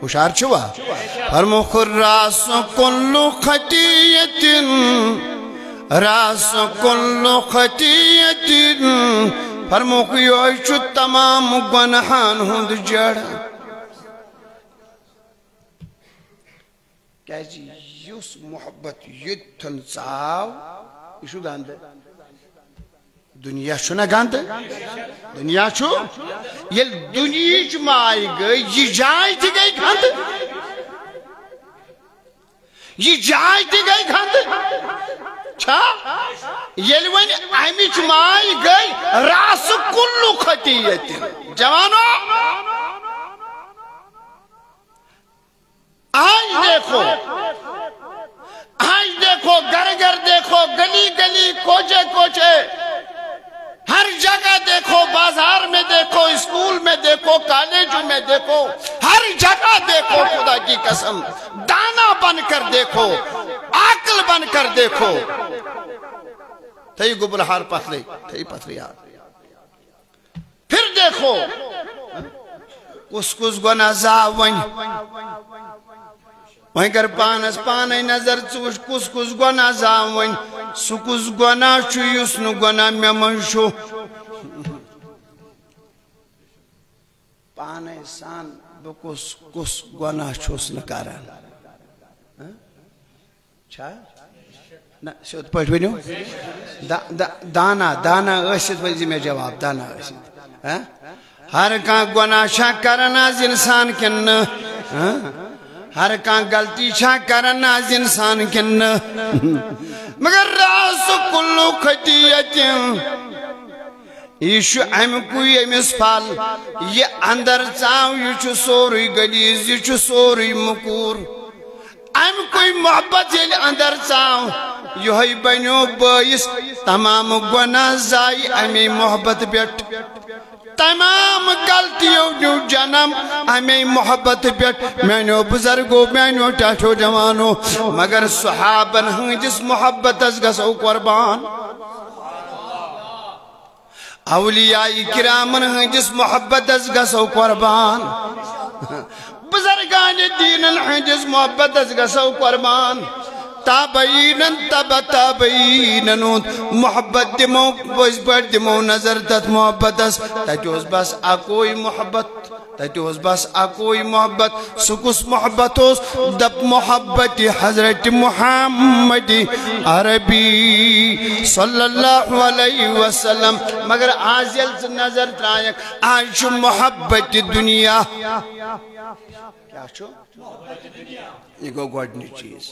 ہُشار چھِوا؟ فرمو، رأس کل خطیئة، رأس کل خطیئة۔ فرموکھ، یہوے چھُ تمام گۄنہن ہُنٛد جڑ۔ کیازِ یُس محبت یوٚتتھن ژاو، یہِ چھُ گنٛدٕ۔ دُنیا چھُنہ گنٛدٕ؟ دُنیا چھُ۔ ییٚلہِ دُنیہٕچ ماے گٔے، یہِ جاے تہِ گٔے گنٛدٕ۔ یہِ جاے تہِ گٔے گنٛدٕ۔ چھا؟ ییٚلہِ وۄنۍ امِچ ماے گٔے، رأس کل خطیئة۔ جوانو، آج دیکھو، آج دیکھو، گھر گھر دیکھو، گلی گلی، کوچے کوچے، ہر جگہ دیکھو، بازار میں دیکھو، اسکول میں دیکھو، کالجوں میں دیکھو، ہر جگہ دیکھو، خدا کی قسم، دانا بن کر دیکھو، عاقل بن کر دیکھو۔ تھئی گوٚبُل ہار پتھرے، تھئی پتھرے ہار۔ پھر دیکھو، کُس کُس گۄناہ زاو وۄنۍ؟ وۄنۍ کر پانس پانے نظر، ژٕ وٕچھ کُس کُس گۄناہ زاو وۄنۍ، سُہ کُس گۄناہ چھُ یُس نہٕ گۄناہ مےٚ منٛز چھُ؟ پانے سان بہٕ کُس کُس گۄناہ چھُس نہٕ کران؟ ہہ؟ چھا؟ نہ، سیوٚد پٲٹھۍ ؤنِو۔ دا-، دا-، دانا، دانا ٲسِتھ ؤنۍ زِ مےٚ جواب، دانا ٲسِتھ۔ ہہ؟ ہر کانٛہہ گۄناہ چھا کران آز انسان کِنہٕ نہٕ؟ ہہ؟ ہر کانٛہہ غلطی چھا کران آز انسان کِنہٕ نہٕ؟ مگر راس کُلُ خطیتن، یہِ چھُ اَمہِ کُے أمِس پھل۔ یہِ اندر ژاو، یہِ چھُ سورُے غلیظ، یہِ چھُ سورُے مکوٗر۔ اَمہِ کُے محبت ییٚلہِ اندر ژاو، یِہوٚے بنیو بٲعث تمام گۄناہ زایہِ اَمے محبت پٮ۪ٹھ۔ تمام غلطیو نیو جنم اَمے محبت پٮ۪ٹھ۔ میانیو بزرگو، میانیو ٹاٹھیو جوانو، مگر صحابن ہٕنٛدِس محبتس گژھو قربان۔ اولیاء کرامن ہٕنٛدِس محبتس گژھو قربان۔ بزرگان دینن ہٕنٛدِس محبتس گژھو قربان۔ تابعینن، تبع تابعینن ہُنٛد محبت دِمو، پٔزۍ پٲٹھۍ دِمو نظر تتھ محبتس۔ تتہِ اوس بس اکوے محبت۔ تتہِ اوس بس اکوے محبت۔ سُہ کُس محبت اوس؟ دپ محبت حضرت محمد عربی صلی اللہ علیہ وسلم۔ مگر آز ییٚلہِ ژٕ نظر ترٛایکھ، آز چھُ محبت دنیا۔ کیٛاہ چھُ؟ یہِ گوٚو گۄڈٕنیُک چیٖز۔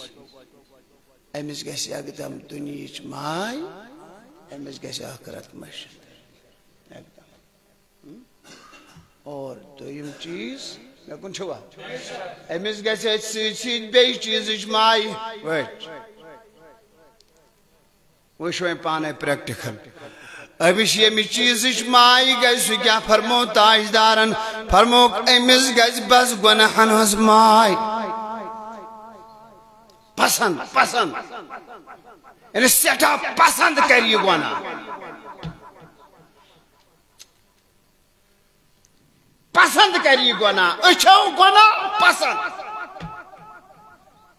أمِس گژھِ اکدم دُنیہٕچ ماے، أمِس گژھِ ٲخرت مٔشِتھ۔ اکدم۔ اور دوٚیِم چیٖز، مےٚ کُن چھُوا؟ أمِس گژھِ اَتہِ سۭتۍ سۭتۍ بیٚیہِ چیٖزٕچ ماے۔ وٕچھ۔ وٕچھ وۄنۍ پانے practical۔ أمِس ییٚمہِ چیٖزٕچ ماے گژھِ، سُہ کیٛاہ فرمو تاجدارن؟ فرموکھ، أمِس گژھِ بس گۄناہن ہٕنٛز ماے۔ پسند، پسند۔ یعنی سٮ۪ٹھاہ پسند کرِ یہِ گۄناہ۔ پسند کرِ یہِ گۄناہ، أچھو گۄناہ پسند،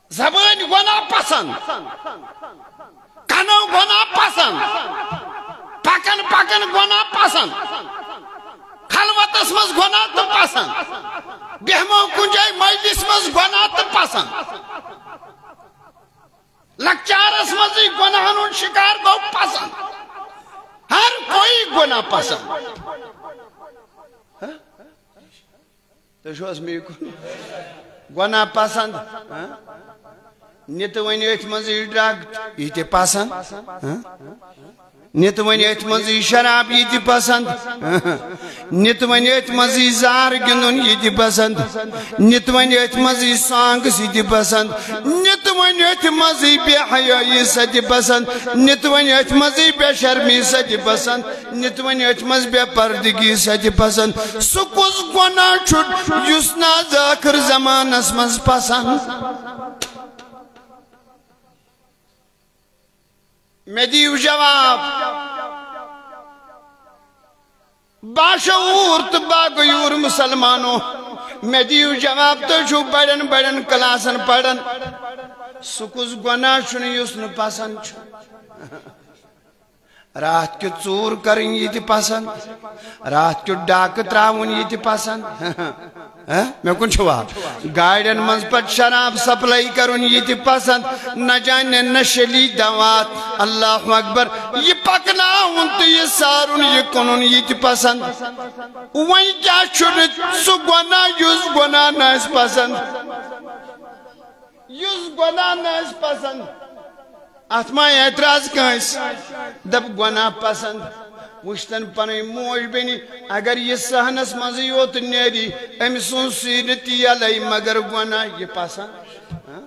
زبٲنۍ گۄناہ پسند، کنو گۄناہ پسند، پکن پکن گۄناہ پسند، خلوتس منٛز گۄناہ تہٕ پسند، بیہمو کُنہِ جایہِ مجلس منٛز گۄناہ تہٕ پسند۔ لۄکچارس منٛزٕے گۄناہن ہُنٛد شکار گوٚو پسند۔ ہر کوئی گۄناہ پسند۔ ہہ؟ تُہۍ چھِو حظ مےٚ یہِ کُن؟ گۄناہ پسند۔ ہہ؟ نِتہٕ وۄنۍ أتھۍ منٛزٕے drug، یہِ تہِ پسند۔ ہہ؟ نِتہٕ وۄنۍ أتھۍ منٛزٕے شراب، یہِ تہِ پسند۔ نِتہٕ وۄنۍ أتھۍ منٛزٕے زار گِنٛدُن، یہِ تہِ پسند۔ نِتہٕ وۄنۍ أتھۍ منٛزٕے songs، یہِ تہِ پسند۔ نِتہٕ وۄنۍ أتھۍ منٛزٕے بے حیٲیی، سۄ تہِ پسند۔ نِتہٕ وۄنۍ أتھۍ منٛزٕے بے شرمی، سۄ تہِ پسند۔ نِتہٕ وۄنۍ أتھۍ منٛز بے پردگی، سۄ تہِ پسند۔ سُہ کُس گۄناہ چھُ یُس نہٕ آز ٲخر زمانس منٛز پسند؟ مےٚ دِیِو جواب۔ باشعوٗر تہٕ باغیوٗر مُسلمانو، مےٚ دِیِو جواب، تُہۍ چھِو بڑٮ۪ن بڑٮ۪ن کلاسن پران۔ سُہ کُس گۄناہ چھُنہٕ یُس نہٕ پسند چھُ؟ راتھ کیُتھ ژوٗر کرٕنۍ یہِ تہِ پسند، راتھ کیُتھ ڈاکہٕ تراوُن یہِ تہِ پسند۔ ہہ؟ مےٚ کُن چھُوا؟ گاڑٮ۪ن منٛز پتہٕ شراب supply کرُن یہِ تہِ پسند، نہ جانے نشلی دوات۔ اللہ اکبر۔ یہِ پکناوُن تہٕ یہِ سارُن، یہِ کٕنُن یہِ تہِ پسند۔ وۄنۍ کیٛاہ چھُنہٕ سُہ گۄناہ یُس گۄناہ نہٕ آسہِ پسند؟ یُس گۄناہ نہٕ آسہِ پسند، اتھ ما اعتراض کٲنٛسہِ؟ دپ گۄناہ پسند۔ وٕچھتن پنٕنۍ موج بیٚنہِ، اگر یہِ صحنس منٛزٕے یوت نیرِ، أمۍ سُنٛد سُہ یی نہٕ تہِ یلے، مگر گۄناہ یہِ پسند۔ ہہ؟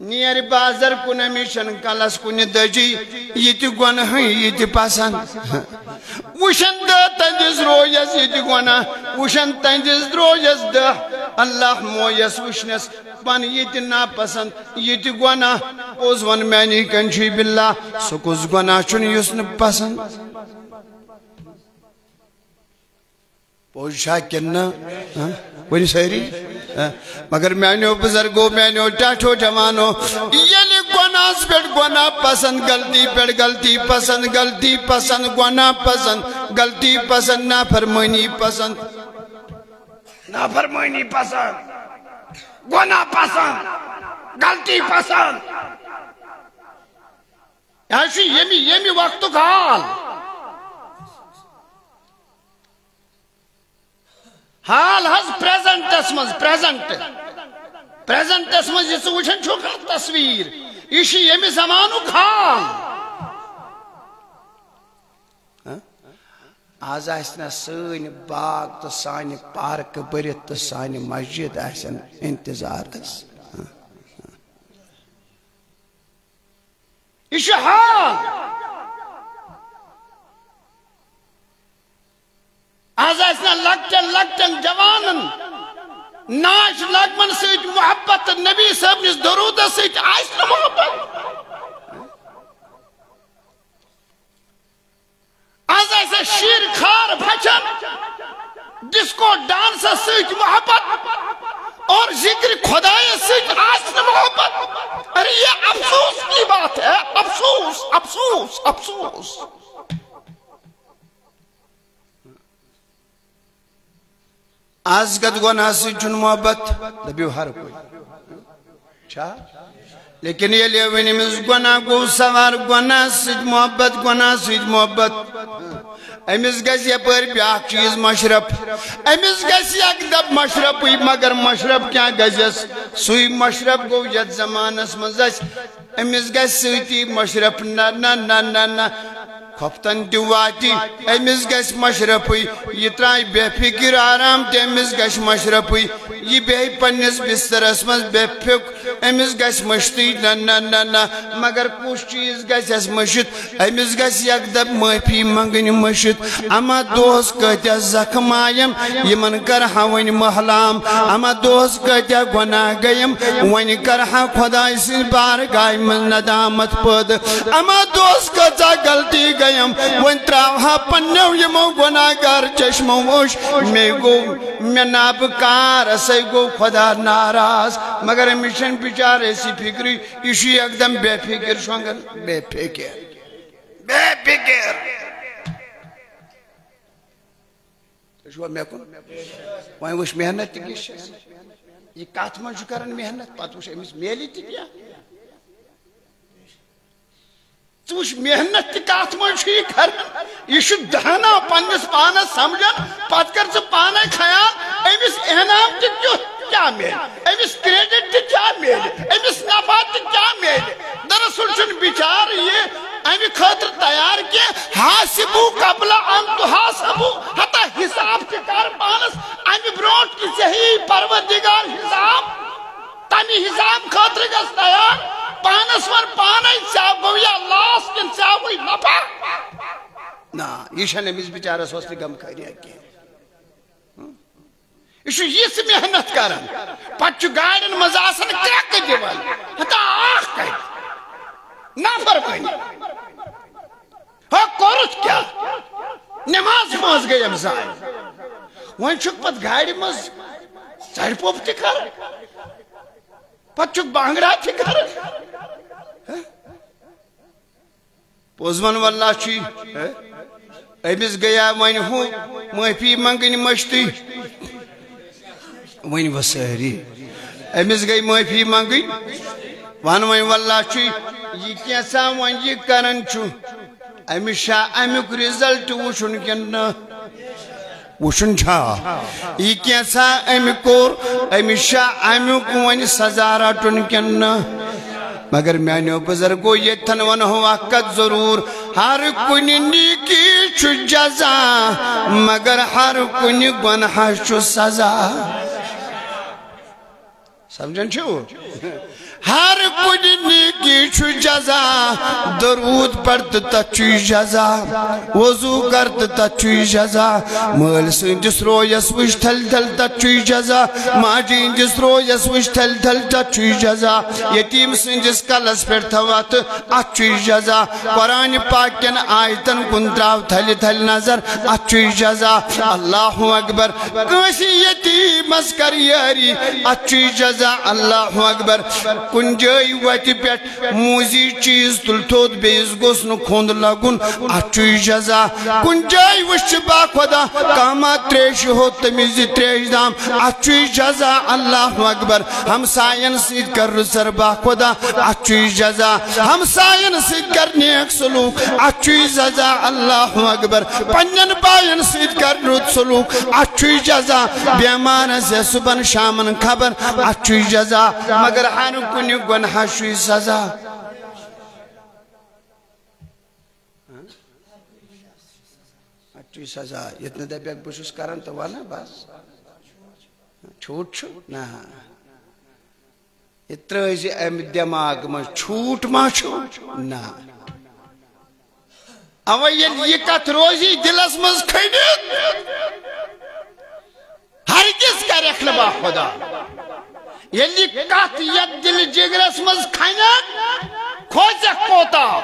نیر بازر کُن، أمِس چھنہٕ کلس کُنہِ دٔجی، یہِ تہِ گۄنہٕے، یہِ تہِ پسند۔ وٕچھن دہ تہندِس رویس یہِ تہِ گۄناہ، وٕچھن تہندِس رویس دہ، اللہ مویس وٕچھنس پن یہِ تہِ ناپسند، یہِ تہِ گۄناہ۔ پوٚز ون میانی کنہِ چھُے باللہ، سُہ کُس گۄناہ چھُنہٕ یُس نہٕ پسند؟ پوٚز چھا کِنہٕ نہ؟ ہاں؟ ؤنِو سٲری؟ ہاں؟ مگر میانیو بزرگو، میانیو ٹاٹھو جوانو، ییٚلہِ گۄناہس پٮ۪ٹھ گۄناہ پسند، غلطی پٮ۪ٹھ غلطی پسند، غلطی پسند، گۄناہ پسند، غلطی پسند، نافرمٲنی پسند، نافرمٲنی پسند، گۄناہ پسند، غلطی پسند۔ یہِ حظ چھُ ییٚمہِ، ییٚمہِ وقتُک حال۔ حال حظ پریزنٹس منٛز، پریزنٹ، پریزنٹس منٛز یہِ ژٕ وٕچھان چھُکھ تصویر، یہِ چھُ ییٚمہِ زمانُک حال۔ ہاں؟ آز آسہِ نہ سٲنۍ باغ تہٕ سانہِ پارکہٕ بٔرِتھ تہٕ سانہِ مسجد آسن انتظارس۔ ہاں؟ یہِ چھُ حال۔ آز آسہِ نہ لۄکٹٮ۪ن لۄکٹٮ۪ن جوانن ناچ نغمن سۭتۍ محبت تہٕ نبی صٲبنِس درودس سۭتۍ آسہِ نہٕ محبت۔ آز آسہِ شیر خار بچن ڈسکو ڈانسس سۭتۍ محبت اور ذکر خدایس سۭتۍ آسہِ نہٕ محبت۔ ارے یہ افسوس کی بات ہے، افسوس، افسوس، افسوس۔ از کتھ گۄناہ سۭتۍ چھُنہٕ محبت؟ دٔپِو ہر کُنہِ۔ چھا؟ لیکن ییٚلہِ وۄنۍ أمِس گۄناہ گوٚو سوار، گۄناہ سۭتۍ محبت، گۄناہ سۭتۍ محبت۔ أمِس گژھِ یپٲرۍ بیٛاکھ چیٖز مشرف، أمِس گژھِ یکدم مشرفٕے، مگر مشرف کیٛاہ گژھٮ۪س؟ سُے مشرف گوٚو یتھ زمانس منٛز اَسہِ، أمِس گژھِ سۭتی مشرف۔ نہ، نہ، نہ، نہ، نہ۔ خۄفتن تہِ واتہِ، أمِس گژھِ مشرفٕے۔ یہِ ترٛایہِ بے فکر آرام تہِ، أمِس گژھِ مشرفٕے۔ یہِ بیٚہہِ پننِس بسترس منٛز بے فکر، أمِس گژھِ مٔشتٕے۔ نہ، نہ، نہ، نہ۔ مگر کُس چیٖز گژھٮ۪س مٔشِتھ؟ أمِس گژھِ یکدم معٲفی منٛگٕنۍ مٔشِتھ۔ اما دۄہس کۭتیاہ زخم آیم، یِمن کرٕ ہا وۄنۍ محلام۔ اما دۄہس کۭتیاہ گۄناہ گٔیم، وۄنۍ کرٕ ہا خۄداے سٕنٛزِ بارگاہہِ منٛز ندامت پٲدٕ۔ اما دۄہس کۭژاہ غلطی گٔیم، وۄنۍ ترٛاوٕ ہا پننیو یِمو گۄناہ گار چشمو وٕچھ۔ مے گوٚو، مےٚ نابکارسٕے گوٚو خۄدا ناراض۔ مگر أمِس چھَنہٕ بِچارس یہِ فِکرٕے، یہِ چھُ یکدم بے فِکر شۄنٛگان، بے فِکر، بے فِکر۔ تُہۍ چھِوا مےٚ کُن؟ وۄنۍ وٕچھ محنت تہِ کِژھ چھےٚ۔ یہِ کَتھ منٛز چھُ کران محنت، پَتہٕ وٕچھ أمِس میلہِ تہِ کینٛہہ۔ ژٕ وٕچھ محنت تہِ کَتھ منٛز چھُ یہِ کران۔ یہِ چھُ دہنا پننِس پانس سمجھان، پَتہٕ کر ژٕ پانے خیال، أمِس انعام تہِ کیُتھ کیٛاہ میلہِ، أمِس کریڈٹ تہِ کیٛاہ میلہِ، أمِس نفع تہِ کیٛاہ میلہِ۔ دراصل چھُنہٕ بِچارٕ یہِ امہِ خٲطرٕ تیار کینٛہہ۔ حاسبو قبل ان تحاسبو، ہتا حساب تہِ کر پانس، امہِ برونٹھ کہِ ژےٚ ہیٚیی پروردگار حساب، تمہِ حساب خٲطرٕ گژھ تیار۔ پانس ون پانے، ژےٚ گوٚو یا لاس کِنہٕ ژےٚ گوٚو نفع؟ نہ، یہِ چھنہٕ أمِس بِچارس وۄستہٕ غم خٲریہ کینٛہہ۔ یہِ چھُ یِژھ محنت کران، پتہٕ چھُ گاڑٮ۪ن منٛز آسان کرٛٮ۪کہٕ دِوان۔ ہتا اکھ کتہِ؟ نافرمٲنی۔ ہا کوٚرُتھ کیٛاہ؟ نماز پانٛژھ گٔے أمۍ ضایع۔ وۄنۍ چھُکھ پتہٕ گاڑِ منٛز ژرِ پوٚپ تہِ کران، پتہٕ چھُکھ بانگڑا تہِ کران۔ پوٚز ون واللہ چھُے، ہے؟ أمِس گٔیا وۄنۍ ہُہ معٲفی منٛگٕنۍ مٔشتٕے۔ وۄنۍ وۄنۍ سٲری۔ أمِس گٔے معٲفی منٛگٕنۍ۔ ون وۄنۍ واللہ چھُے، یہِ کینٛژھا وۄنۍ یہِ کران چھُ، أمِس چھا امیُک رِزلٹ وٕچھُن کِنہٕ نہ؟ وٕچھُن چھا؟ یہِ کینٛژھا أمۍ کوٚر، أمِس چھا امیُک وۄنۍ سزا رٹُن کِنہٕ نہ؟ مگر میانیو بزرگو، ییٚتھن ونہو اکھ کتھ ضروٗر، ہر کُنہِ نیکی چھُ جزا، مگر ہر کُنہِ گۄنہس چھُ سزا۔ سمجھان چھِو؟ ہر کُنہِ نیکی چھُ جزا۔ درود پَر تہٕ تَتھ چھُے جزا۔ وضو کَر تہٕ تَتھ چھُے جزا۔ مٲلۍ سٕنٛدِس رویَس وٕچھ تھل تھل، تَتھ چھُے جزا۔ ماجہِ ہٕنٛدِس رویَس وٕچھ تھل تھل، تَتھ چھُے جزا۔ یتیٖم سٕنٛدِس کَلَس پٮ۪ٹھ تھاو اَتھٕ، اَتھ چھُے جزا۔ قرآن پاک کٮ۪ن آیتَن کُن ترٛاو تھلہِ تھلہِ نظر، اَتھ چھُے جزا۔ اللہ اکبر۔ کٲنٛسہِ یتیٖمس کر یٲری، اتھ چھُے جزا۔ اللہ اکبر۔ کُنہِ جایہِ وتہِ پٮ۪ٹھ موٗزی چیٖز تُل تھوٚد، بیٚیِس گوٚژھ نہٕ کھوٚنٛد لگُن، اتھ چھُے جزا۔ کُنہِ جایہِ وٕچھ ژٕ با خۄدا کانٛہہ ما ترٛیشہِ ہوٚت، تٔمِس دِ ترٛیشہِ دام، اتھ چھُے جزا۔ اللہ اکبر۔ ہمساین سۭتۍ کر رٕژر با خۄدا، اتھ چھُے جزا۔ ہمساین سۭتۍ کر نیک سلوک، اتھ چھُے جزا۔ اللہ اکبر۔ پننٮ۪ن باین سۭتۍ کر رُت سلوک، اتھ چھُے جزا۔ بیمارس یا صبحن شامن خبر، اتھ چھُے جزا۔ مگر ہر کُنہِ گۄناہس چھُے سزا۔ اتھ چھُے سزا۔ ییٚتہِ نہٕ دپکھ بہٕ چھُس کران تہٕ ونہٕ بس۔ چھوٗٹ چھُ؟ نہ۔ یہِ ترٛٲوزِ اَمہِ دٮ۪ماغہٕ منٛز، چھوٗٹ ما چھُ؟ نہ۔ اَوَے ییٚلہِ یہِ کَتھ روزی دِلَس منٛز کھٔنِتھ، ہرگز کَرٮ۪کھ نہٕ با خۄدا۔ ییٚلہِ یہِ کَتھ یَتھ دِلہِ جِگرَس منٛز کھنٮ۪کھ، کھوژٮ۪کھ کوتاہ؟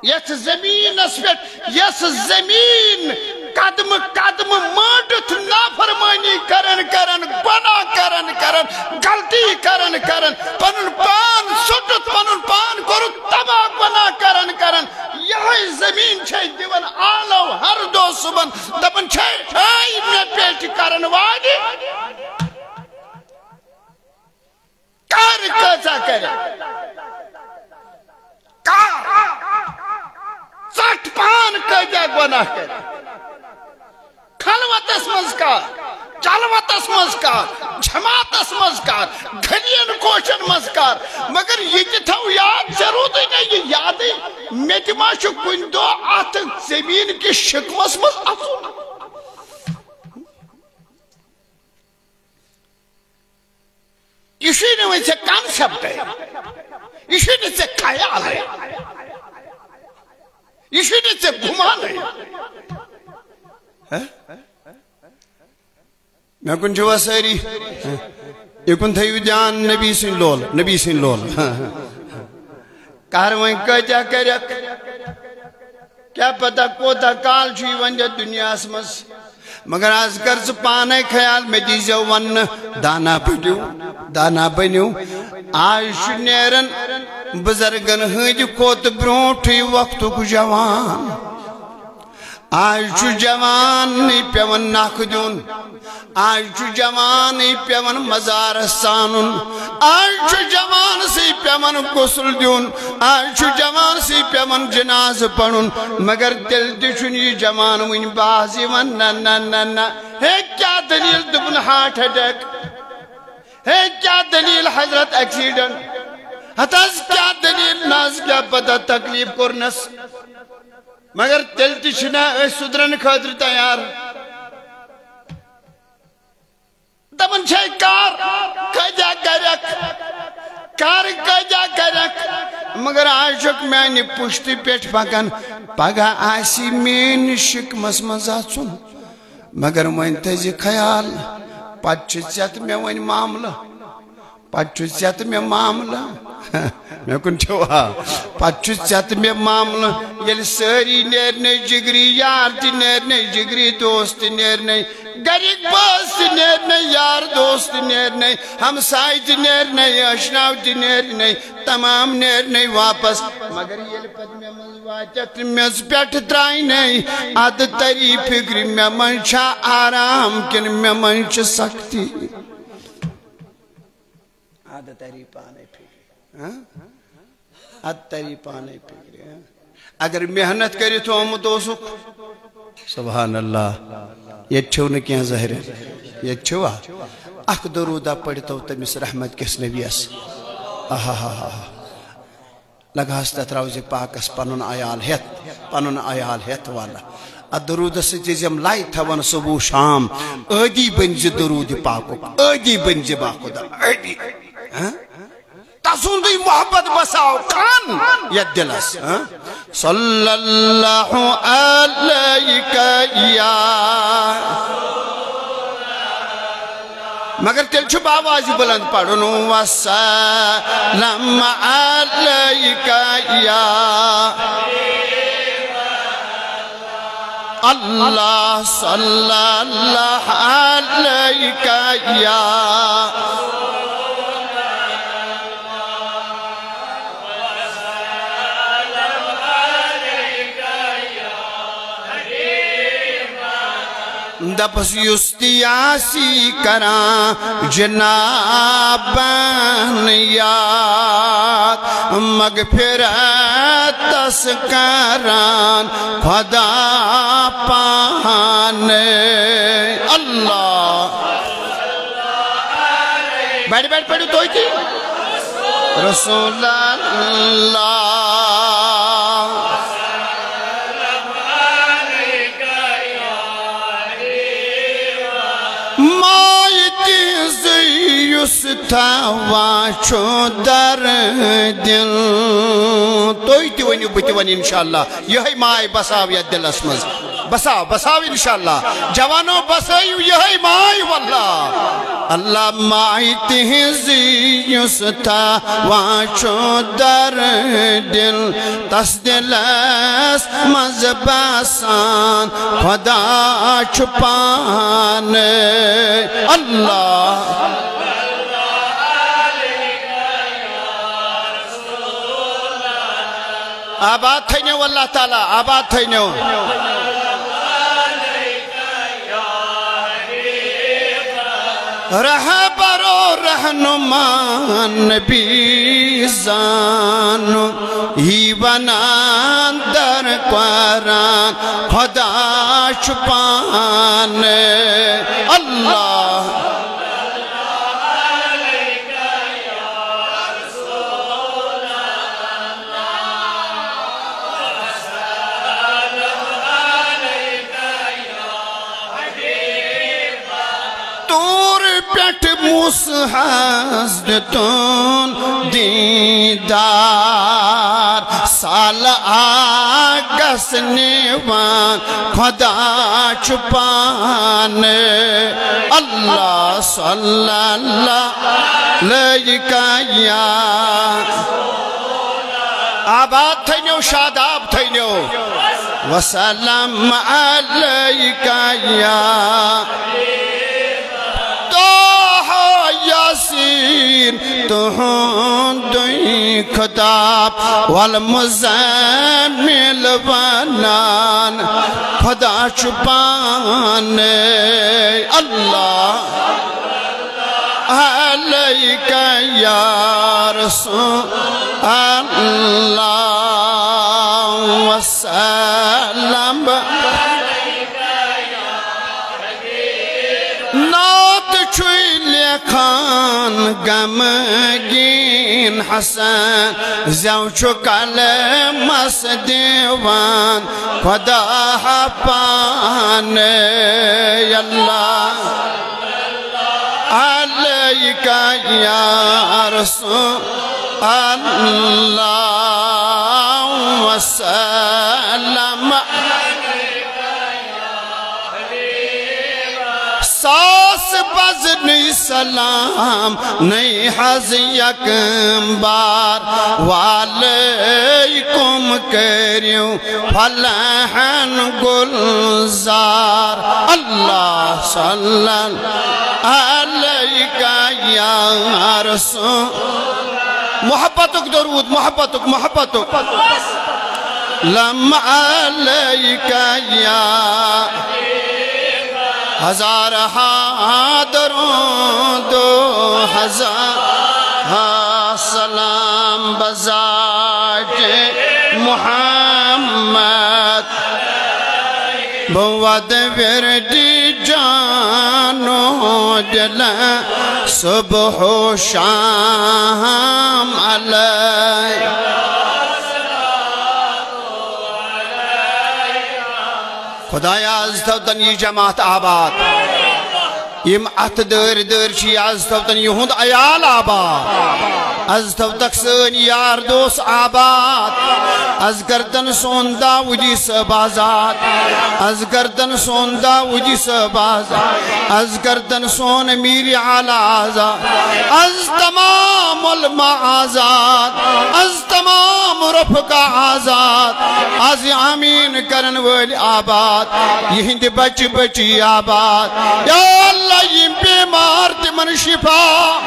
یتھ زمینس پٮ۪ٹھ، یۄس زمین قدمہٕ قدمہٕ مٲنٛڈِتھ نافرمٲنی کران کران، گۄناہ کران کران، غلطی کران کران، پنُن پان ژوٚٹُتھ، پنُن پان کوٚرُتھ تباہ گۄناہ کران کران، یہے زمین چھے دِوان آلو ہر دۄہ صبحن، دپان چھے، اے مےٚ پٮ۪ٹھ کرن واجہِ۔ کر کۭژاہ کرِ؟ کر؟ ژٹھ پان کۭتیاہ گۄناہ کرِ؟ خلوتس منٛز کر، جلوتس منٛز کر، جماعتس منٛز کر، گلین کوچن منٛز کر، مگر یہِ تہِ تھاو یاد، ژےٚ روٗدُے نہ یہِ یادٕے، مےٚ تہِ ما چھُ کُنہِ دۄہ اتھ زٔمیٖن کِس شِکمس منٛز اژُن۔ یہِ چھُے نہٕ وۄنۍ ژےٚ concept-ے، یہِ چھُے نہٕ ژےٚ خیالٕے، یہِ چھُے نہٕ ژےٚ گُمانٕے۔ ہہ؟ مےٚ کُن چھِوا سٲری؟ یہِ کُن تھٲیِو دیان، نبی سٕنٛدۍ لول، نبی سٕنٛدۍ لول۔ کر وۄنۍ کۭتیاہ کَرٮ۪کھ؟ کیٛاہ پتہ کوٗتاہ کال چھُ یِوان یَتھ دُنیاہَس منٛز۔ مگر از کر ژٕ پانے خیال، مےٚ دیٖزیو وننہٕ، دانا بٔنِو، دانا بٔنِو۔ آز چھُ نیران بُزرگن ہٕنٛدِ کھۄتہٕ برونٛٹھٕے وقتُک جوان۔ آز چھُ جوانٕے پٮ۪وان نکھ دیُن، آز چھُ جوانٕے پٮ۪وان مزارس ژانُن، آز چھُ جوانسٕے پٮ۪وان غسل دیُن، آز چھُ جوانسٕے پٮ۪وان جنازٕ پرُن۔ مگر تیٚلہِ تہِ چھُنہٕ یہِ جوان وُنہِ باز یِوان۔ نہ، نہ، نہ، نہ۔ ہے، کیٛاہ دٔلیٖل؟ دوٚپُن، heart attack۔ ہے، کیٛاہ دٔلیٖل حضرت؟ Accident۔ ہتہٕ حظ، کیٛاہ دٔلیٖل؟ نہ حظ، کیٛاہ پتہ تکلیٖف کوٚرنس۔ مگر تیٚلہِ تہِ چھِنہ أسۍ سُدرن خٲطرٕ تیار۔ دپان چھے، کر کٲتیاہ کرکھ، کر کٲتیاہ کرکھ۔ مگر آز چھُکھ میانہِ پُشتہِ پٮ۪ٹھ پکان، پگاہ آسہِ میٲنِس شِکمس منٛز اژُن۔ مگر وۄنۍ تھٲیزِ خیال، پتہٕ چھُ ژےٚ تہٕ مےٚ وۄنۍ معاملہٕ۔ پتہٕ چھُ ژےٚ تہٕ مےٚ معاملہٕ۔ مےٚ کُن چھُوا؟ پتہٕ چھُ ژےٚ تہٕ مےٚ معاملہٕ۔ ییٚلہِ سٲری نیرنَے، جگری یار تہِ نیرنَے، جگری دوست تہِ نیرنَے، گرِکۍ بٲژ تہِ نیرنَے، یار دوست تہِ نیرنَے، ہمساے تہِ نیرنَے، ٲشناو تہِ نیرنَے، تمام نیرنَے واپس۔ مگر ییٚلہِ پتہٕ مےٚ منٛز واتٮ۪کھ تہٕ میٚژ پٮ۪ٹھ ترٛاینَے، ادٕ تری فکرِ، مےٚ منٛز چھا آرام کِنہٕ مےٚ منٛز چھِ سختی؟ ادٕ تری پانے فکرِ۔ ہاں؟ ادٕ تری پانے فکرِ۔ ہاں؟ اگر محنت کٔرِتھ آمُت اوسُکھ، سبحان اللہ، ییٚتہِ چھِو نہٕ کینٛہہ ظٲہِر، ییٚتہِ چھِوا؟ اکھ درودہ پٔرِتو تٔمِس رحمت کِس نبیَس۔ آہا۔ لگہس تتھ روزِ پاکس پنُن عیال ہٮ۪تھ، پنُن عیال ہٮ۪تھ ولا۔ اتھ درودس سۭتۍ ٲسۍ یِم لے تھاوان صبح شام۔ عٲدی بٔنۍ زِ درود پاکُک، عٲدی بٔنۍ زِ با خۄدا، عٲدی۔ ہاں؟ سُنٛدٕے محبت بساو کن یتھ دلس، ہاں؟ صلی اللہ علیک یا۔ مگر تیٚلہِ چھُ باوازِ بلند پرُن، وسلم علیک یا۔ اللہ صلی اللہ علیک یا۔ دپس یُس تہِ آسی کران جنابن یاد، مغفرتس کران خدا پانے۔ اللہ۔ بڑِ بڑِ پڑھو تُہۍ تہِ۔ رسول اللہ۔ ماے تِہنٛزٕے یُس تھاوان چھُ در دِل۔ تُہۍ تہِ ؤنِو، بہٕ تہِ وَنہٕ انشاءاللہ۔ یِہوٚے ماے بساو یتھ دلس منٛز۔ بساو، بساو انشاءاللہ۔ جوانو، بسٲیِو یِہوٚے ماے واللہ۔ اللہ ماے تِہنٛزٕے یُس تھاوان چھُ در دِل، تس دلس منٛز بسان خدا چھُ پانے۔ اللہ۔ آباد تھٲینو اللہ تعالیٰ، آباد تھٲینو۔ رہبر و رہنما نبی زانو، یی ونان در قرآن خدا چھُ پانے۔ اللہ۔ طور پٮ۪ٹھ موسیٰ ہس دیُتُن دیٖدار، سال آگس نِوان خدا چھُ پانے۔ اللہ صلی اللہ علیک یا۔ آباد تھٲینو، شاداب تھٲینو۔ وسلم علیک یا طٰہٰ یٰسین، تُہُنٛدُے خطاب۔ والمزمل ونان خدا چھُ پانے۔ اللہ علیک یا رسول اللہ وسلم۔ نعت چھُے لیکھان غمگیٖن حسن، زٮ۪و چھُ قلمس دِوان خدا پانے۔ اللہ علیک یا رسول اللہ وسلم۔ ساس بزنٕے سلام نَے حظ یکم بار، وعلیکم کٔرِو فلاحن گلزار۔ اللہ صلی اللہ علیک یا رسول۔ محبتُک درود، محبتُک، محبتُک۔ لم علیک یا ہزار ہا درود و ہزار ہا سلام بذات محمد۔ بود ورد جان و دل صبح و شام علیہ۔ خدایا، از تھاوتن یہِ جماعت آباد۔ یِم اتھ دٲرۍ دٲرۍ چھِ، از تھاوتن یِہُنٛد عیال آباد۔ از تھوتکھ سٲنۍ یار دوس آباد۔ از کردن سون داودی صٲب آزاد۔ از کردن سون داودی صٲب آزاد۔ از کردن سون امیر اعلیٰ آزاد۔ از تمام علماء آزاد۔ از تمام رفقا آزاد۔ از آمین کرن وٲلۍ آباد۔ یِہنٛدِ بچہِ بچی آباد۔ یا اللہ، یِم بیمار تِمن شفا۔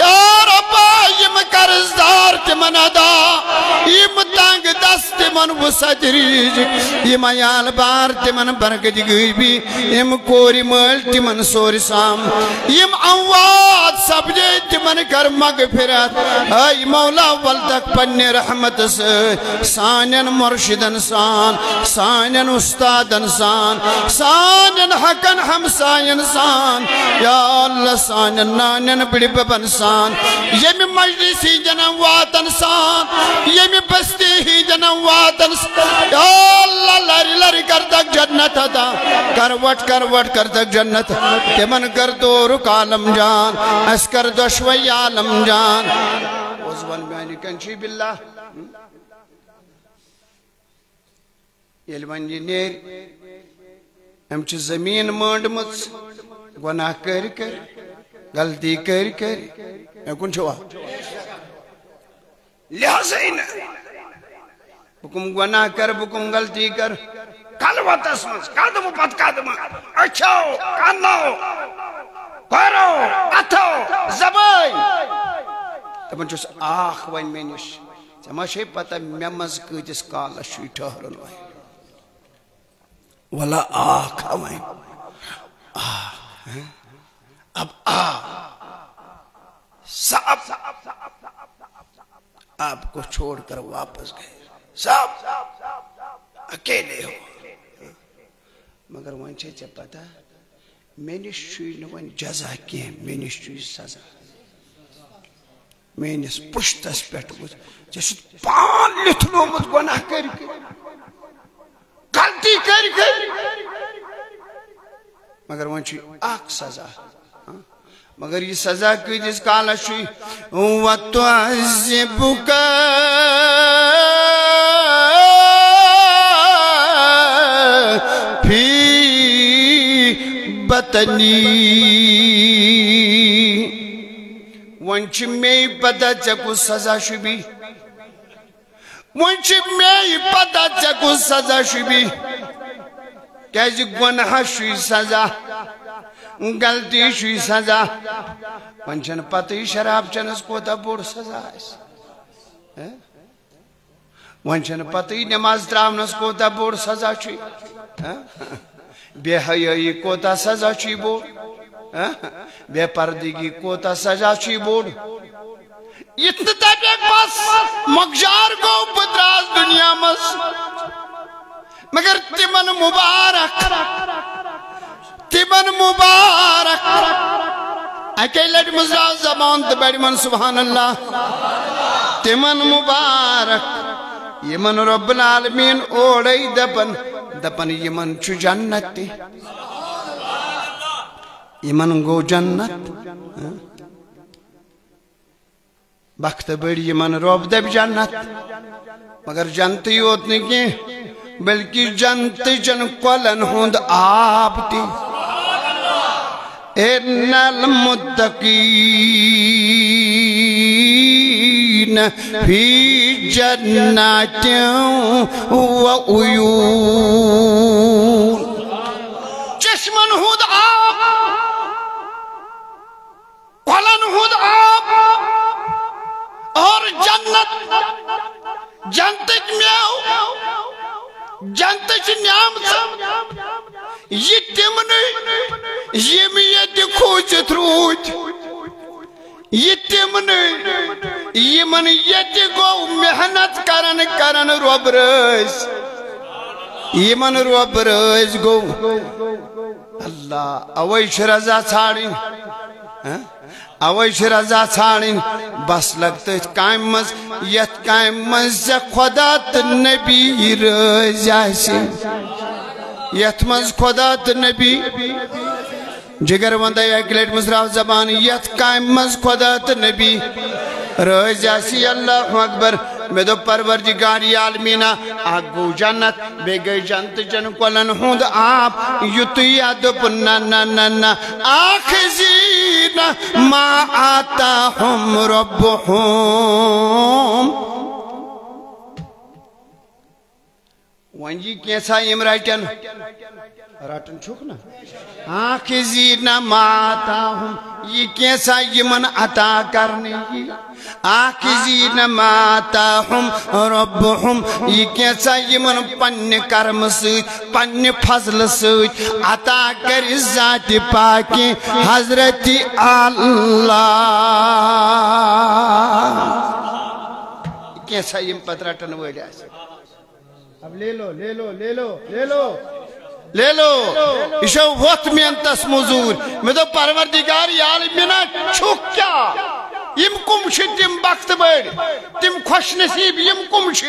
یا ربا، یِم قرض دار تِمن ادا۔ یِم تنگ دست تِمن وسعت رزق۔ یِم عیال بار تِمن برکت غیبی۔ یِم کورِ مٲلۍ تِمن سورِ سام۔ یِم اموات سپدے تِمن کر مغفرت۔ اے مولا، ولتکھ پننہِ رحمت سۭتۍ سانٮ۪ن مرشدن سان، سانٮ۪ن استادن سان، سانٮ۪ن حقن ہمساین سان، یا اللہ، سانٮ۪ن نانٮ۪ن بٕڈِ ببن سان، ییٚمہِ مجلس ہٕنٛدٮ۪ن امواتن سان، ییٚمہِ بستی ہٕنٛدٮ۪ن امواتن سان، یا اللہ، لرِ لرِ کر تک جنت عطا، کروٹ کروٹ کر تک جنت، تِمن کر دورُک عالم جان، اسہِ کر دۄشوے عالم جان۔ اوس ون میانہِ کنچی باللہ۔ ییٚلہِ وۄنۍ یہِ نیرِ، أمۍ چھِ زٔمیٖن مٲنٛڈمٕژ، گۄناہ کٔرۍ کٔرۍ، غلطی کٔرۍ کٔرۍ۔ مےٚ کُن چھُوا؟ لحاظٕے نہٕ۔ بہٕ کٕم گۄناہ کَرٕ، بہٕ کٕم غلطی کَرٕ۔ خلوتس منٛز قدمہٕ پتہٕ قدمہٕ، أچھو، کَنو، کھۄرو، اَتھو، زبٲنۍ۔ دَپان چھُس، آکھ وۄنۍ مےٚ نِش۔ ژےٚ ما چھے پتہ مےٚ منٛز کۭتِس کالس چھُے ٹھہرُن وۄنۍ؟ ولا آکھ ہا وۄنۍ۔ آ، ہہ؟ اب آ۔ سب آپ کو چھوڑ کر واپس گئے۔ سب اکیلے ہو۔ مگر وۄنۍ چھے ژےٚ پتہ، مےٚ نِش چھُے نہٕ وۄنۍ جزا کینٛہہ، مےٚ نِش چھُے سزا۔ میٲنِس پُشتس پٮ۪ٹھ وٕچھ، ژےٚ چھُتھ پان لیتھنومُت گۄناہ کٔرۍ کٔرۍ، غلطی کٔرۍ کٔرۍ۔ مگر وۄنۍ چھُے اکھ سزا۔ مگر یہِ سزا کۭتِس کالس چھُے؟ وَتُعَذِّبُكَ فِي بَطْنِي۔ وۄنۍ چھِ مے پتہ ژےٚ کُس سزا چھُبی۔ وۄنۍ چھِ مے پتہ ژےٚ کُس سزا چھُبی۔ کیازِ گۄناہ چھُے سزا، غلطی چھُے سزا۔ وۄنۍ چھَنہٕ پتہٕے شراب چٮ۪نَس کوٗتاہ بوٚڑ سزا آسہِ۔ ہہ؟ وۄنۍ چھَنہٕ پتہٕے نٮ۪ماز ترٛاونَس کوٗتاہ بوٚڑ سزا چھُے۔ ہہ؟ بے حیٲیی کوٗتاہ سزا چھُے بوٚڑ۔ ہہ؟ بے پردگی کوٗتاہ سزا چھُے بوٚڑ۔ یِتھ نہٕ دَپٮ۪کھ بس مۄکجار گوٚو، بہٕ درٛاس دُنیا منٛز۔ مگر تِمن مُبارک، تِمن مُبارک۔ اَکے لٹہِ منٛز درٛاو زبان تہٕ بڑِ من سبحان اللہ۔ تِمن مُبارک، یِمن رب العالمین اورے دپن، دپن یِمن چھُ جنت تہِ۔ یِمن گوٚو جنت۔ بخت بٔڑۍ یِمن رۄب دَپہِ جنت۔ مگر جنتٕے یوت نہٕ کینٛہہ، بلکہِ جنتٕچن کۄلن ہُنٛد آب تہِ۔ ان المتقین فی جنات و عیون۔ چشمن ہُنٛد آب، کۄلن ہُنٛد آب اور جنت، جنتٕکۍ مٮ۪وٕ، جنتٕچ نعمژٕ، یہِ تِمنٕے یِم ییٚتہِ کھوٗژِتھ روٗدۍ، یہِ تِمنٕے یِمن ییٚتہِ گوٚو محنت کرن کرن رۄب رٲضۍ، یِمن رۄب رٲضۍ گوٚو۔ اللہ، اوے چھِ رضا ژھانڈٕنۍ۔ ہہ؟ اوے چھِ رضا ژھانڈٕنۍ۔ بس لگ تٔتھۍ کامہِ منٛز، یتھ کامہِ منٛز ژےٚ خدا تہٕ نبی رٲضۍ آسہِ۔ یتھ منٛز خدا تہٕ نبی، جگر وندے اکہِ لٹہِ منٛز درٛاو زبان، یتھ کامہِ منٛز خدا تہٕ نبی رٲضۍ آسی، اللہ اکبر۔ مےٚ دوٚپ، پروردگار عالمیٖنہ، اکھ گوٚو جنت، بیٚیہِ گٔے جنتہٕ چٮ۪ن کۄلن ہُنٛد آب۔ یُتُے یا دوٚپُن، نہ، نہ، نہ، نہ، آخذین ما آتاہم ربہم۔ وۄنۍ یہِ کینٛژھا یِم رٹن، رٹن چھُکھ نہ؟ آخذین ما آتاہم، یہِ کینٛژھا یِمن عطا کرنہٕ یی۔ آخذین ما آتاہم ربہم، یہِ کینٛژھا یِمن پننہِ کرمہٕ سۭتۍ، پننہِ فضلہٕ سۭتۍ عطا کرِ ذاتِ پاکہِ حضرت اللہ۔ کینٛژھا یِم پتہٕ رٹن وٲلۍ آسن۔ اب لے لو، لے لو، لے لو، لے لو۔ لے لو، یہِ چھو وۄتھ محنتس مٔزوٗرۍ۔ مےٚ دوٚپ، پروردگار عالمیٖنہ، چھُکھ کیٛاہ؟ یِم کُم چھِ تِم بخت بٔڑۍ، تِم خۄش نصیٖب، یِم کُم چھِ؟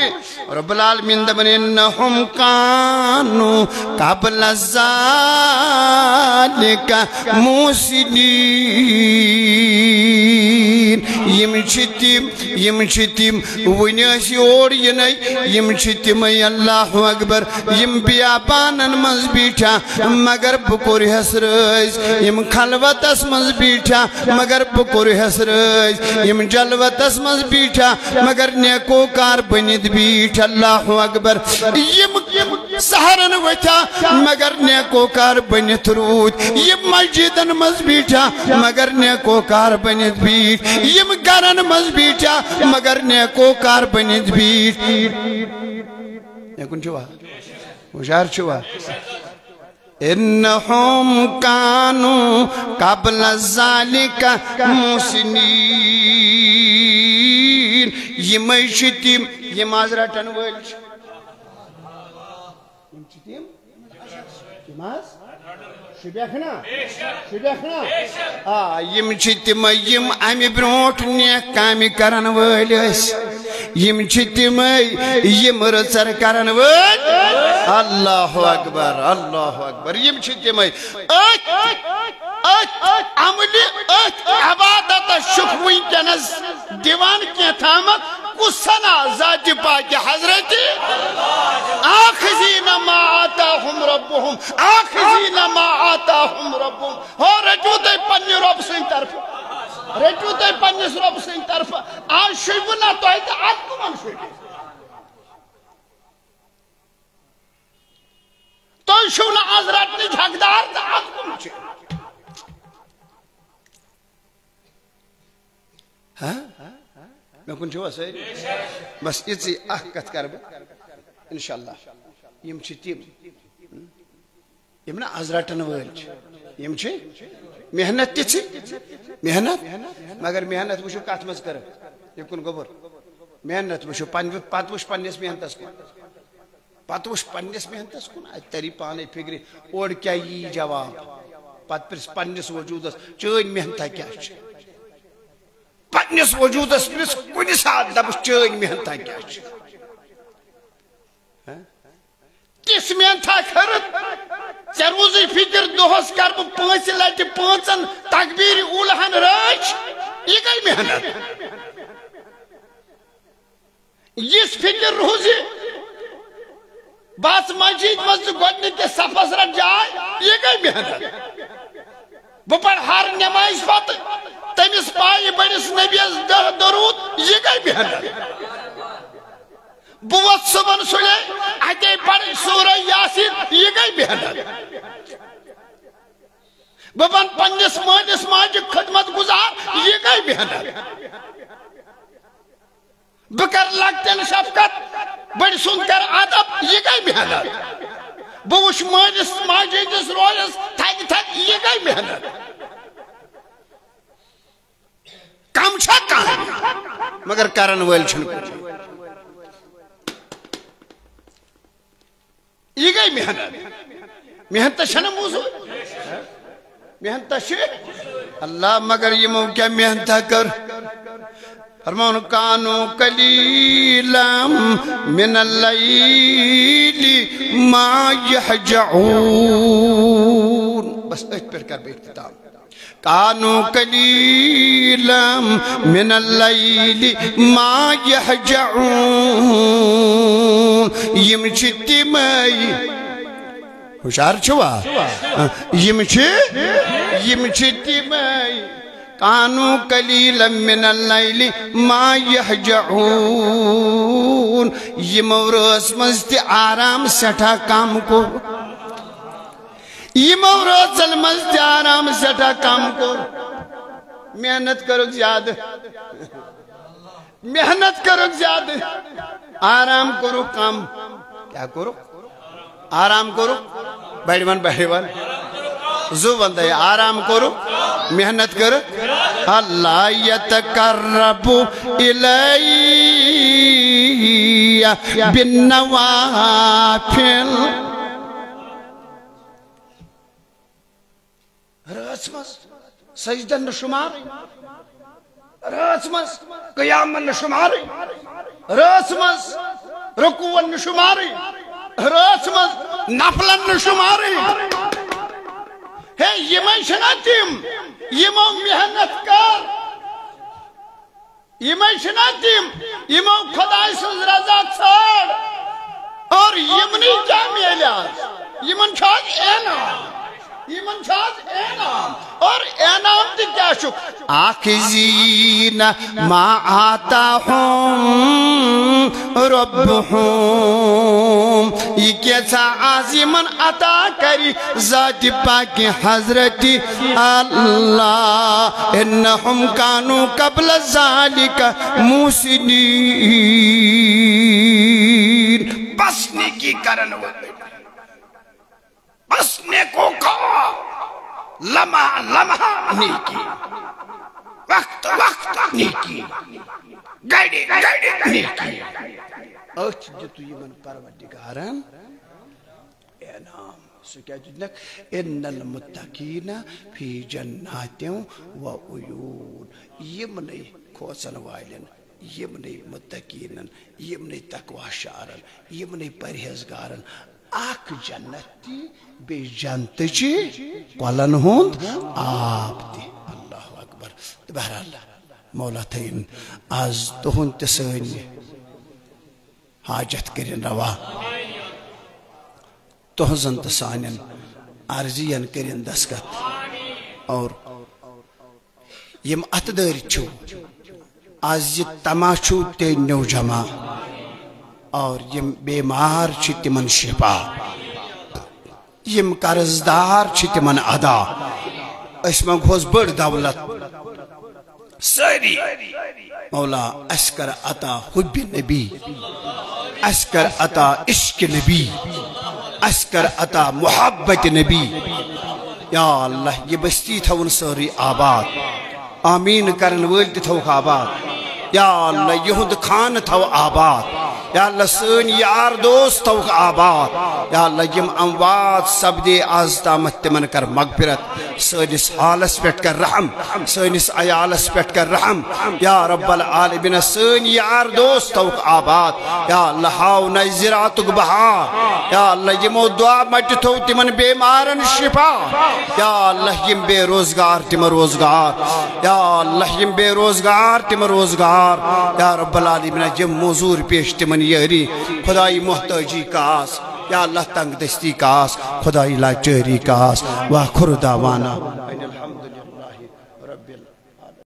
رب العالمین دپان، انہم کانوا قبل ذالک محسنین۔ یِم چھِ تِم، یِم چھِ تِم، وُنہِ ٲسۍ یور یِنَے، یِم چھِ تِمَے، اللہ اکبر، یِم بیابانن منٛز بیٖٹھا، مگر بہٕ کوٚرہَس رٲضۍ، یِم خلوتس منٛز بیٖٹھا، مگر بہٕ کوٚرہَس رٲضۍ، یِم جلوتس منٛز بیٖٹھا، مگر نیکوکار بٔنِتھ بیٖٹھۍ، اللہ اکبر، یِم سحرن ؤتھیا، مگر نیکوکار بٔنِتھ روٗدۍ۔ یِم مسجدن منٛز بیٖٹھیا، مگر نیکوکار بٔنِتھ بیٖٹھۍ۔ یِم گرن منٛز بیٖٹھیا، مگر نیکوکار بٔنِتھ بیٖٹھۍ۔ مےٚ کُن چھِوا؟ ہُشار چھِوا؟ انہم کانوا قبل ذالک محسنین۔ یِمے چھِ تِم، یِم از رٹن وٲلۍ چھِ۔ یِم چھِ تِم، یِم حظ؟ شوٗبیکھ نا؟ شوٗبیکھ نا؟ آ، یِم چھِ تِمے، یِم اَمہِ برونٛٹھ نیک کامہِ کرن وٲلۍ ٲسۍ۔ یِم چھِ تِمے، یِم رٕژر کرن وٲلۍ۔ اللہ اکبر، اللہ اکبر۔ یِم چھِ تِمے۔ أتھۍ، أتھۍ عملہِ، أتھۍ عبادتس چھُکھ وٕنکیٚنس دِوان کینٛہہ تامَتھ۔ کُس ثنا؟ ذاتِ پاکہِ حضرت۔ آخذین ما آتاہم ربہم، آخذین ما آتاہم ربہم۔ ہو، رٔٹِو تُہۍ پننہِ رۄب سٕنٛدِ طرفہٕ، رٔٹِو تُہۍ پننِس رۄب سٕنٛدِ طرفہٕ۔ آز شوٗبِو نہ تُہۍ تہٕ اتھ کٕمن شوٗبہِ؟ تُہۍ چھِو نہٕ از رٹنٕکۍ حقدار تہٕ اتھ کٕم چھِ؟ ہاں؟ مےٚ کُن چھِوا سٲری؟ بس یِژٕے اکھ کتھ کرٕ بہٕ، انشاءاللہ۔ یِم چھِ تِم، یِم نہٕ از رٹن وٲلۍ چھِ۔ یِم چھِ محنت تہِ چھِ، محنت، مگر محنت وٕچھِو کتھ منٛز کٔرٕکھ۔ یہِ کُن گوٚبُر۔ محنت وٕچھِو پننہِ، پتہٕ وٕچھ پننِس محنتس کُن۔ پتہٕ وٕچھ پننِس محنتس کُن، اتہِ تری پانے فکرِ، اورٕ کیٛاہ یی جواب۔ پتہٕ پرژھ پننِس وجودس، چٲنۍ محنتھا کیٛاہ چھِ؟ پننِس وجودس پرژھ کُنہِ ساتہٕ، دپُس، چٲنۍ محنتھا کیٛاہ چھِ؟ ہہ؟ تِژھ محنتھا کٔرٕتھ، ژےٚ روٗزٕے فکر، دۄہس کرٕ بہٕ پانٛژِ لٹہِ پانٛژن تکبیرِ اوٗلہن رٲچھ، یہِ گٔے محنت۔ یِژھ فکر روٗزِ، بس مسجد منٛز تہٕ گۄڈٕنِکِس صفس رٹ جاے، یہِ گٔے محنت۔ بہٕ پرٕ ہر نمازِ پتہٕ تٔمِس پایہِ بٔڑِس نبیَس دَہ درود، یہِ گٔے محنت۔ بہٕ وۄتھٕ صُبحن سُلے، اتے پرٕ سورہ یاسین، یہِ گٔے محنت۔ بہٕ بنہٕ پننِس مٲلِس ماجہِ خدمت گزار، یہِ گٔے محنت۔ بہٕ کرٕ لۄکٹٮ۪ن شفقت، بٔڑۍ سُنٛد کرٕ ادب، یہِ گٔے محنت۔ بہٕ وٕچھٕ مٲلِس ماجہِ ہٕنٛدِس رویس تھدِ تھدِ، یہِ گٔے محنت۔ کم چھا کم، مگر کرن وٲلۍ چھِنہٕ کُنہِ۔ یہِ گٔے محنت۔ محنت چھَنہٕ موٚزوٗرۍ۔ محنت چھِ۔ اللہ، مگر یِمو کیٛاہ محنت کٔر؟ فرماوُن، کانوا قلیلا من اللیل ما یہجعون۔ بس أتھۍ پٮ۪ٹھ کر بہٕ اختتام۔ کانوا قلیلا من اللیل ما یہجعون۔ یِم چھِ تِمے، ہُشار چھِوا؟ یِم چھِ، یِم چھِ تِمے۔ کانوا قلیلا من اللیل ما یہجعون۔ یِمو رٲژ منٛز تہِ آرام سٮ۪ٹھاہ کم کوٚر۔ یِمو رٲژن منٛز تہِ آرام سٮ۪ٹھاہ کم کوٚر۔ محنت کٔرٕکھ زیادٕ۔ محنت کٔرٕکھ زیادٕ۔ آرام کوٚرُکھ کم۔ کیٛاہ کوٚرُکھ؟ آرام کوٚرُکھ۔ بڑِ ون، بڑِ ون۔ زٕ وندے۔ آرام کوٚرُکھ۔ محنت کٔرٕکھ۔ الا یتقرب الی بالنوافل۔ رٲژ منٛز سجدن نہٕ شُمارٕے، رٲژ منٛز قیامن نہٕ شُمارٕے، رٲژ منٛز رکوعن نہٕ شُمارٕے، رٲژ منٛز نفلن نہٕ شُمارٕے۔ ہے، یِمے چھِنہ تِم، یِمو محنت کٔر۔ یِمے چھِنہ تِم، یِمو خۄداے سٕنٛز رضا ژھٲر۔ اور یِمنٕے کیٛاہ میلہِ آز؟ یِمن چھُ آز انعام۔ یِمن چھُ آز انعام۔ اور انعام تہِ کیٛاہ چھُ؟ آخذین ما آتاہم ربہم۔ یہِ کیٛاہ آز یِمن عطا کرِ ذاتِ پاکِ حضرتِ اللہ۔ انہم کانوا قبل ذالک محسنین۔ بس نیکی کرن وٲلۍ۔ بس نیکوکار۔ لمحہ لمحہ نیکی۔ وقت وقت نیکی۔ گھڑی گھڑی نیکی۔ أتھۍ دیُت یِمن پروردگارن انعام۔ سُہ کیٛاہ دیُتنکھ؟ ان المتقین فی جنات و عیون۔ یِمنٕے کھوژن والٮ۪ن، یِمنٕے متقیٖنن، یِمنٕے تقوی شعارن، یِمنٕے پرہیزگارن اکھ جنت تہِ، بیٚیہِ جنتٕچہِ کۄلن ہُنٛد آب تہِ۔ اللہ اکبر۔ تہٕ بہرحال، مولا تھٲیِن آز تُہُنٛد تہٕ سٲنۍ حاجت کٔرِن روا۔ تُہنٛزن تہٕ سانٮ۪ن عرضین کٔرِن دستخط۔ اور یِم اتھٕ دٲرِتھ چھِو، از یہِ تما چھُو تہِ نِو جمع۔ اور یِم بیمار چھِ تِمن شفا، یِم قرض دار چھِ تِمن ادا۔ أسۍ منٛگہوس بٔڑ دولت۔ سٲری، مولا، اسہِ کر عطا حب نبی، اسہِ کر عطا عشق نبی، اسہِ کر عطا محبت نبی۔ یا اللہ، یہِ بستی تھاوُن سٲرٕے آباد۔ آمین کرن وٲلۍ تہِ تھاوُکھ آباد۔ یا اللہ، یِہُنٛد خانہٕ تھاو آباد۔ یا اللہ، سٲنۍ یار دوست تھاوُکھ آباد۔ یا اللہ، یِم اموات سپدے از تامتھ، تِمن کر مغفرت۔ سٲنِس حالس پٮ۪ٹھ کر رحم، سٲنِس عیالس پٮ۪ٹھ کر رحم۔ یا رب العالمین، سٲنۍ یار دوست تھاوُکھ آباد۔ یا اللہ، ہاو نَے زِراعتُک بہار۔ یا اللہ، یِمو دُعا مٹہِ تھوو تِمن بیمارن شفا۔ یا اللہ، یِم بے روزگار تِم روزگار۔ یا اللہ، یِم بے روزگار تِم روزگار۔ یا رب العالمین، یِم موزوٗر پیش تِمن یٲری۔ خدائی محتاجی کاس۔ یا اللہ، تنگ دستی کاس۔ خدائی لاچٲری کاس۔ وآخر دعوانا۔